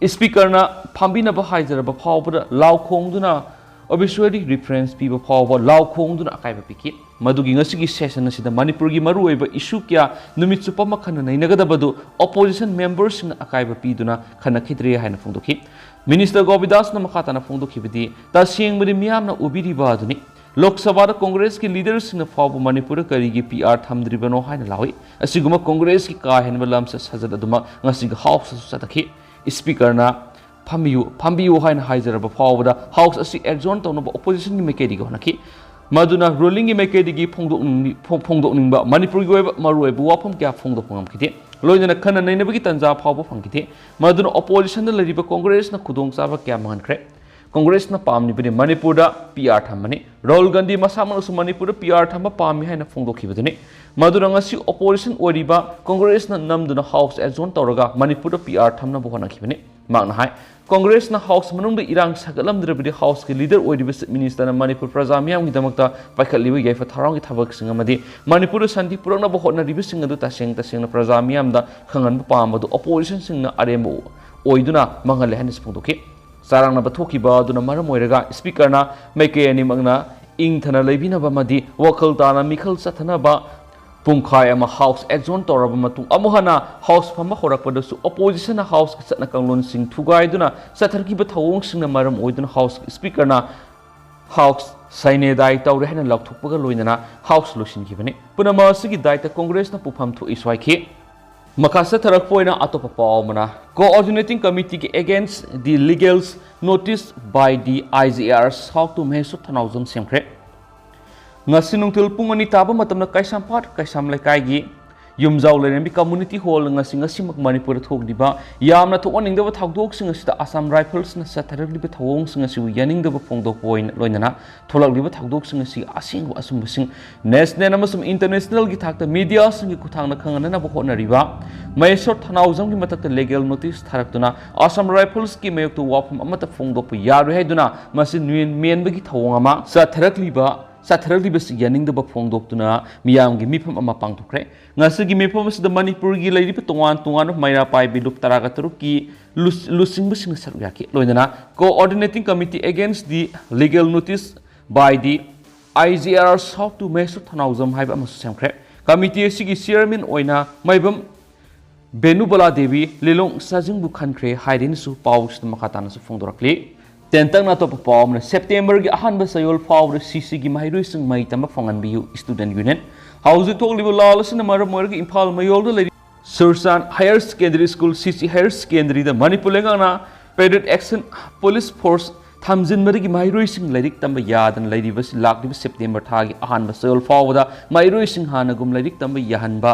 Speaker ꯅ ꯐꯝꯕꯤꯅꯕ ꯍꯥꯏꯖꯔꯕ ꯐꯥꯎꯕꯗ ꯂꯥꯎ ꯈꯣꯡꯗꯨꯅ, obituary reference ꯄꯤꯕ ꯐꯥꯎꯕ ꯂꯥꯎ ꯈꯣꯡꯗꯨꯅ ꯑꯀꯥꯏꯕ ꯄꯤꯈꯤ꯫ ꯃꯗꯨꯒꯤ ꯉꯁꯤꯒꯤ session ꯑꯁꯤꯗ ꯃꯅꯤꯄꯨꯔꯒꯤ ꯃꯔꯨꯑꯣꯏꯕ issue ꯀꯌꯥ ꯅꯨꯃꯤꯠ ꯆꯨꯞꯄ ꯑꯃ ꯈꯟꯅ ꯅꯩꯅꯒꯗꯕꯗꯨ opposition member ꯁꯤꯡꯅ ꯑꯀꯥꯏꯕ ꯄꯤꯗꯨꯅ ꯈꯟꯅꯈꯤꯗ꯭ꯔꯦ ꯍꯥꯏꯅ ꯐꯣꯡꯗꯣꯛꯈꯤ꯫ Minister ꯒꯣꯕꯤꯟꯗꯥꯁꯅ ꯃꯈꯥ ꯇꯥꯅ ꯐꯣꯡꯗꯣꯛꯈꯤꯕꯗꯤ, ꯇꯁꯦꯡꯕꯗꯤ ꯃꯤꯌꯥꯝꯅ ꯎꯕꯤꯔꯤꯕ ꯑꯗꯨꯅꯤ꯫ ꯂꯣꯛ ꯁꯚꯥꯗ ꯀꯣꯡꯒ꯭ꯔꯦꯁꯀꯤ leader ꯁꯤꯡꯅ ꯐꯥꯎꯕ ꯃꯅꯤꯄꯨꯔꯗ ꯀꯔꯤꯒꯤ P R ꯊꯝꯗ꯭ꯔꯤꯕꯅꯣ ꯍꯥꯏꯅ ꯂꯥꯎꯏ꯫ ꯑꯁꯤꯒꯨꯝꯕ ꯀꯣꯡꯒ꯭ꯔꯦꯁꯀꯤ ꯀꯥ ꯍꯦꯟꯕ ꯂꯝꯆꯠ ꯁꯥꯖꯠ ꯑꯗꯨꯃꯛ ꯉꯁꯤꯒꯤ House ꯇꯁꯨ ꯆꯠꯊꯈꯤ꯫ Speaker ꯅ "ꯐꯝꯕꯤꯌꯨ, ꯐꯝꯕꯤꯌꯨ" ꯍꯥꯏꯅ ꯍꯥꯏꯖꯔꯕ ꯐꯥꯎꯕꯗ House ꯑꯁꯤ adjourn ꯇꯧꯅꯕ opposition ꯒꯤ ꯃꯥꯏꯀꯩꯗꯒꯤ ꯍꯣꯠꯅꯈꯤ꯫ ꯃꯗꯨꯅ ruling ꯒꯤ ꯃꯥꯏꯀꯩꯗꯒꯤ ꯐꯣꯡꯗꯣꯛꯅꯤꯡ-, ꯐꯣꯡ-, ꯐꯣꯡꯗꯣꯛꯅꯤꯡꯕ ꯃꯅꯤꯄꯨꯔꯒꯤ ꯑꯣꯏꯕ ꯃꯔꯨꯑꯣꯏꯕ ꯋꯥꯐꯝ ꯀꯌꯥ ꯐꯣꯡꯗꯣꯛꯄ ꯉꯝꯈꯤꯗꯦ꯫ ꯂꯣꯏꯅꯅ ꯈꯟꯅ ꯅꯩꯅꯕꯒꯤ ꯇꯥꯟꯖꯥ ꯐꯥꯎꯕ ꯐꯪꯈꯤꯗꯦ꯫ ꯃꯗꯨꯅ opposition ꯗ ꯂꯩꯔꯤꯕ ꯀꯣꯡꯒ꯭ꯔꯦꯁꯅ ꯈꯨꯗꯣꯡꯆꯥꯕ ꯀꯌꯥ ꯃꯥꯡꯍꯟꯈ꯭ꯔꯦ꯫ ꯀꯣꯡꯒ꯭ꯔꯦꯁꯅ ꯄꯥꯝꯂꯤꯕꯗꯤ ꯃꯅꯤꯄꯨꯔꯗ ꯄꯤ ꯑꯥꯔ ꯊꯝꯕꯅꯤ꯫ ꯔꯥꯍꯨꯜ ꯒꯥꯟꯙꯤ ꯃꯁꯥꯃꯛꯅꯁꯨ ꯃꯅꯤꯄꯨꯔꯗ ꯄꯤ ꯑꯥꯔ ꯊꯝꯕ ꯄꯥꯝꯃꯤ ꯍꯥꯏꯅ ꯐꯣꯡꯗꯣꯛꯈꯤꯕꯗꯨꯅꯤ꯫ ꯃꯗꯨꯅ ꯉꯁꯤ ꯑꯣꯄꯣꯖꯤꯁꯟ ꯑꯣꯏꯔꯤꯕ ꯀꯣꯡꯒ꯭ꯔꯦꯁꯅ ꯅꯝꯗꯨꯅ ꯍꯥꯎꯁ ꯑꯦꯖꯣꯟ ꯇꯧꯔꯒ ꯃꯅꯤꯄꯨꯔꯗ ꯄꯤ ꯑꯥꯔ ꯊꯝꯅꯕ ꯍꯣꯠꯅꯈꯤꯕꯅꯤ꯫ ꯃꯍꯥꯛꯅ ꯍꯥꯏ, ꯀꯣꯡꯒ꯭ꯔꯦꯁꯅ ꯍꯥꯎꯁ ꯃꯅꯨꯡꯗ ꯏꯔꯥꯡ ꯁꯥꯒꯠꯂꯝꯗ꯭ꯔꯕꯗꯤ ꯍꯥꯎꯁꯀꯤ ꯂꯤꯗꯔ ꯑꯣꯏꯔꯤꯕ ꯆꯤꯐ ꯃꯤꯅꯤꯁꯇꯔꯅ ꯃꯅꯤꯄꯨꯔ ꯄ꯭ꯔꯖꯥ ꯃꯤꯌꯥꯝꯒꯤꯗꯃꯛꯇ ꯄꯥꯏꯈꯠꯂꯤꯕ ꯌꯥꯏꯐ ꯊꯧꯔꯥꯡꯒꯤ ꯊꯕꯛꯁꯤꯡ ꯑꯃꯗꯤ ꯃꯅꯤꯄꯨꯔꯗ ꯁꯥꯟꯇꯤ ꯄꯨꯔꯛꯅꯕ ꯍꯣꯠꯅꯔꯤꯕꯁꯤꯡ ꯑꯗꯨ ꯇꯁꯦꯡ ꯇꯁꯦꯡꯅ ꯄ꯭ꯔꯖꯥ ꯃꯤꯌꯥꯝꯗ ꯈꯪꯍꯟꯕ ꯄꯥꯝꯕꯗꯨ ꯑꯣꯄꯣꯖꯤꯁꯟꯁꯤꯡꯅ ꯑꯔꯦꯝꯕ ꯑꯣꯏꯗꯨꯅ ꯃꯥꯡꯍꯜꯂꯦ ꯍꯥꯏꯅꯁꯨ ꯐꯣꯡꯗꯣꯛꯈꯤ꯫ ꯆꯔꯥꯡꯅꯕ ꯊꯣꯛꯈꯤꯕ ꯑꯗꯨꯅ ꯃꯔꯝ ꯑꯣꯏꯔꯒ ꯁ꯭ꯄꯤꯀꯔꯅ ꯃꯥꯏꯀꯩ ꯑꯅꯤꯃꯛꯅ ꯏꯪꯊꯅ ꯂꯩꯕꯤꯅꯕ ꯑꯃꯗꯤ ꯋꯥꯈꯜ ꯇꯥꯅ ꯃꯤꯈꯜ ꯆꯠꯊꯅꯕ ꯄꯨꯡꯈꯥꯏ ꯑꯃ ꯍꯥꯎꯁ ꯑꯦꯖꯣꯟ ꯇꯧꯔꯕ ꯃꯇꯨꯡ ꯑꯃꯨꯛ ꯍꯟꯅ ꯍꯥꯎꯁ ꯐꯝꯕ ꯍꯧꯔꯛꯄꯗꯁꯨ ꯑꯣꯄꯣꯖꯤꯁꯟꯅ ꯍꯥꯎꯁꯀꯤ ꯆꯠꯅ ꯀꯥꯡꯂꯣꯟꯁꯤꯡ ꯊꯨꯒꯥꯏꯗꯨꯅ ꯆꯠꯊꯔꯛꯈꯤꯕ ꯊꯧꯑꯣꯡꯁꯤꯡꯅ ꯃꯔꯝ ꯑꯣꯏꯗꯨꯅ ꯍꯥꯎꯁꯀꯤ ꯁ꯭ꯄꯤꯀꯔꯅ ꯍꯥꯎꯁ ꯁꯥꯏꯅꯦꯗꯥꯏ ꯇꯧꯔꯦ ꯍꯥꯏꯅ ꯂꯥꯎꯊꯣꯛꯄꯒ ꯂꯣꯏꯅꯅ ꯍꯥꯎꯁ ꯂꯣꯏꯁꯤꯟꯈꯤꯕꯅꯤ꯫ ꯄꯨꯝꯅꯃꯛ ꯑꯁꯤꯒꯤ ꯗꯥꯏꯇ ꯀꯣꯡꯒ꯭ꯔꯦꯁꯅ ꯄꯨꯐꯝ ꯊꯣꯛꯏ ꯁ꯭ꯋꯥꯏꯈꯤ꯫ ꯃꯈꯥ ꯆꯠꯊꯔꯛꯄ ꯑꯣꯏꯅ ꯑꯇꯣꯞꯄ ꯄꯥꯎ ꯑꯃꯅ, Coordinating Committee against the Legal Notice by the I G R sought to Maheshwar ꯊꯅꯥꯎꯖꯝ ꯁꯦꯝꯈ꯭ꯔꯦ꯫ ꯉꯁꯤ ꯅꯨꯡꯊꯤꯜ ꯄꯨꯡ ꯑꯅꯤ ꯇꯥꯕ ꯃꯇꯝꯗ ꯀꯩꯁꯥꯝꯄꯥꯠ ꯀꯩꯁꯥꯝ ꯂꯩꯀꯥꯏꯒꯤ ꯌꯨꯝꯖꯥꯎ ꯂꯩꯔꯦꯝꯕꯤ ꯀꯝꯃ꯭ꯌꯨꯅꯤꯇꯤ ꯍꯣꯜ ꯉꯁꯤ ꯉꯁꯤꯃꯛ ꯃꯅꯤꯄꯨꯔꯗ ꯊꯣꯛꯂꯤꯕ ꯌꯥꯝꯅ ꯊꯣꯛꯍꯟꯅꯤꯡꯗꯕ ꯊꯧꯗꯣꯛꯁꯤꯡ ꯑꯁꯤꯗ ꯑꯁꯥꯝ ꯔꯥꯏꯐꯜꯁꯅ ꯆꯠꯊꯔꯛꯂꯤꯕ ꯊꯧꯑꯣꯡꯁꯤꯡ ꯑꯁꯤꯕꯨ ꯌꯥꯅꯤꯡꯗꯕ ꯐꯣꯡꯗꯣꯛꯄ ꯑꯣꯏꯅ ꯂꯣꯏꯅꯅ ꯊꯣꯛꯂꯛꯂꯤꯕ ꯊꯧꯗꯣꯛꯁꯤꯡ ꯑꯁꯤꯒꯤ ꯑꯁꯦꯡꯕ ꯑꯆꯨꯝꯕꯁꯤꯡ ꯅꯦꯁꯅꯦꯜ ꯑꯃꯁꯨꯡ ꯏꯟꯇꯔꯅꯦꯁꯅꯦꯜꯒꯤ ꯊꯥꯛꯇ ꯃꯤꯗꯤꯌꯥꯁꯤꯡꯒꯤ ꯈꯨꯠꯊꯥꯡꯗ ꯈꯪꯍꯟꯅꯅꯕ ꯍꯣꯠꯅꯔꯤꯕ ꯃꯍꯦꯁ꯭ꯋꯔ ꯊꯅꯥꯎꯖꯝꯒꯤ ꯃꯊꯛꯇ ꯂꯤꯒꯦꯜ ꯅꯣꯇꯤꯁ ꯊꯥꯔꯛꯇꯨꯅ ꯑꯁꯥꯝ ꯔꯥꯏꯐꯜꯁꯀꯤ ꯃꯥꯌꯣꯛꯇ ꯋꯥꯐꯝ ꯑꯃꯠꯇ ꯐꯣꯡꯗꯣꯛꯄ ꯌꯥꯔꯣꯏ ꯍꯥꯏꯗꯨꯅ ꯃꯁꯤ ꯅꯨꯌꯦꯟ ꯃꯦꯟꯕꯒꯤ ꯊꯧꯑꯣꯡ ꯑꯃ ꯆꯠꯊꯔꯛꯂꯤꯕ ꯆꯠꯊꯔꯛꯂꯤꯕꯁꯤ ꯌꯥꯅꯤꯡꯗꯕ ꯐꯣꯡꯗꯣꯛꯇꯨꯅ ꯃꯤꯌꯥꯝꯒꯤ ꯃꯤꯐꯝ ꯑꯃ ꯄꯥꯡꯊꯣꯛꯈ꯭ꯔꯦ꯫ ꯉꯁꯤꯒꯤ ꯃꯤꯐꯝ ꯑꯁꯤꯗ ꯃꯅꯤꯄꯨꯔꯒꯤ ꯂꯩꯔꯤꯕ ꯇꯣꯉꯥꯟ ꯇꯣꯉꯥꯟꯕ ꯃꯩꯔꯥ ꯄꯥꯏꯕꯤ ꯂꯨꯞ ꯇꯔꯥꯒ ꯇꯔꯨꯛꯀꯤ ꯂꯨ-, ꯂꯨꯆꯤꯡꯕꯁꯤꯡꯅ ꯁꯔꯨꯛ ꯌꯥꯈꯤ꯫ ꯂꯣꯏꯅꯅ Coordinating Committee Against the Legal Notice by the I G R sought to Maheshwar ꯊꯅꯥꯎꯖꯝ ꯍꯥꯏꯕ ꯑꯃꯁꯨ ꯁꯦꯝꯈ꯭ꯔꯦ꯫ ꯀꯃꯤꯇꯤ ꯑꯁꯤꯒꯤ ꯆꯤꯌꯔꯃꯦꯟ ꯑꯣꯏꯅ ꯃꯥꯏꯕꯝ ꯕꯦꯅꯨꯕꯂꯥ ꯗꯦꯕꯤ ꯂꯤꯂꯣꯡ ꯁꯥꯖꯤꯡꯕꯨ ꯈꯟꯈ꯭ꯔꯦ ꯍꯥꯏꯔꯦꯅꯁꯨ ꯄꯥꯎꯁꯤꯗ ꯃꯈꯥ ꯇꯥꯅꯁꯨ ꯐꯣꯡꯗꯣꯔꯛꯂꯤ꯫ ꯇꯦꯟꯇꯛꯅ ꯑꯇꯣꯞꯄ ꯄꯥꯎ ꯑꯃꯅ, ꯁꯦꯞꯇꯦꯝꯕꯔꯒꯤ ꯑꯍꯥꯟꯕ ꯆꯌꯣꯜ ꯐꯥꯎꯕꯗ ꯁꯤ ꯁꯤꯒꯤ ꯃꯍꯩꯔꯣꯏꯁꯤꯡ ꯃꯍꯩ ꯇꯝꯕ ꯐꯪꯍꯟꯕꯤꯌꯨ, ꯁ꯭ꯇꯨꯗꯦꯟꯠ ꯌꯨꯅꯤꯌꯟ꯫ ꯍꯧꯖꯤꯛ ꯊꯣꯛꯂꯤꯕ ꯂꯥꯜ ꯑꯁꯤꯅ ꯃꯔꯝ ꯑꯣꯏꯔꯒ ꯏꯝꯐꯥꯜ ꯃꯌꯣꯜꯗ ꯂꯩꯔꯤ ꯁꯨꯔꯆꯥꯟ ꯍꯥꯌꯔ ꯁꯦꯀꯦꯟꯗꯔꯤ ꯁ꯭ꯀꯨꯜ, ꯁꯤ ꯁꯤ ꯍꯥꯌꯔ ꯁꯦꯀꯦꯟꯗꯔꯤꯗ ꯃꯅꯤꯄꯨꯔ ꯂꯩꯉꯥꯛꯅ ꯄꯦꯗꯦꯠ ꯑꯦꯛꯁꯟ ꯄꯨꯂꯤꯁ ꯐꯣꯔꯁ ꯊꯝꯖꯤꯟꯕꯗꯒꯤ ꯃꯍꯩꯔꯣꯏꯁꯤꯡ ꯂꯥꯏꯔꯤꯛ ꯇꯝꯕ ꯌꯥꯗꯅ ꯂꯩꯔꯤꯕꯁꯤ ꯂꯥꯛꯂꯤꯕ ꯁꯦꯞꯇꯦꯝꯕꯔ ꯊꯥꯒꯤ ꯑꯍꯥꯟꯕ ꯆꯌꯣꯜ ꯐꯥꯎꯕꯗ ꯃꯍꯩꯔꯣꯏꯁꯤꯡ ꯍꯥꯟꯅꯒꯨꯝ ꯂꯥꯏꯔꯤꯛ ꯇꯝꯕ ꯌꯥꯍꯟꯕ,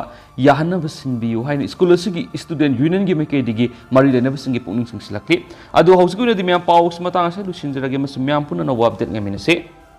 ꯌꯥꯍꯟꯅꯕ ꯁꯤꯟꯕꯤꯌꯨ ꯍꯥꯏꯅ ꯁ꯭ꯀꯨꯜ ꯑꯁꯤꯒꯤ ꯁ꯭ꯇꯨꯗꯦꯟꯠ ꯌꯨꯅꯤꯌꯟꯒꯤ ꯃꯥꯏꯀꯩꯗꯒꯤ ꯃꯔꯤ ꯂꯩꯅꯕꯁꯤꯡꯒꯤ ꯄꯨꯛꯅꯤꯡ ꯆꯤꯡꯁꯤꯜꯂꯛꯂꯤ꯫ ꯑꯗꯨ ꯍꯧꯖꯤꯛꯀꯤ ꯑꯣꯏꯅꯗꯤ ꯃꯌꯥꯝ ꯄꯥꯎꯁꯤ ꯃꯇꯥꯡ ꯑꯁꯤꯗ ꯂꯣꯏꯁꯤꯟꯖꯔꯒꯦ ꯑꯃꯁꯨꯡ ꯃꯌꯥꯝ ꯄꯨꯟꯅ ꯑꯅꯧꯕ ꯑꯞꯗꯦꯠ ꯉꯥꯏꯃꯤꯟꯅꯁꯤ꯫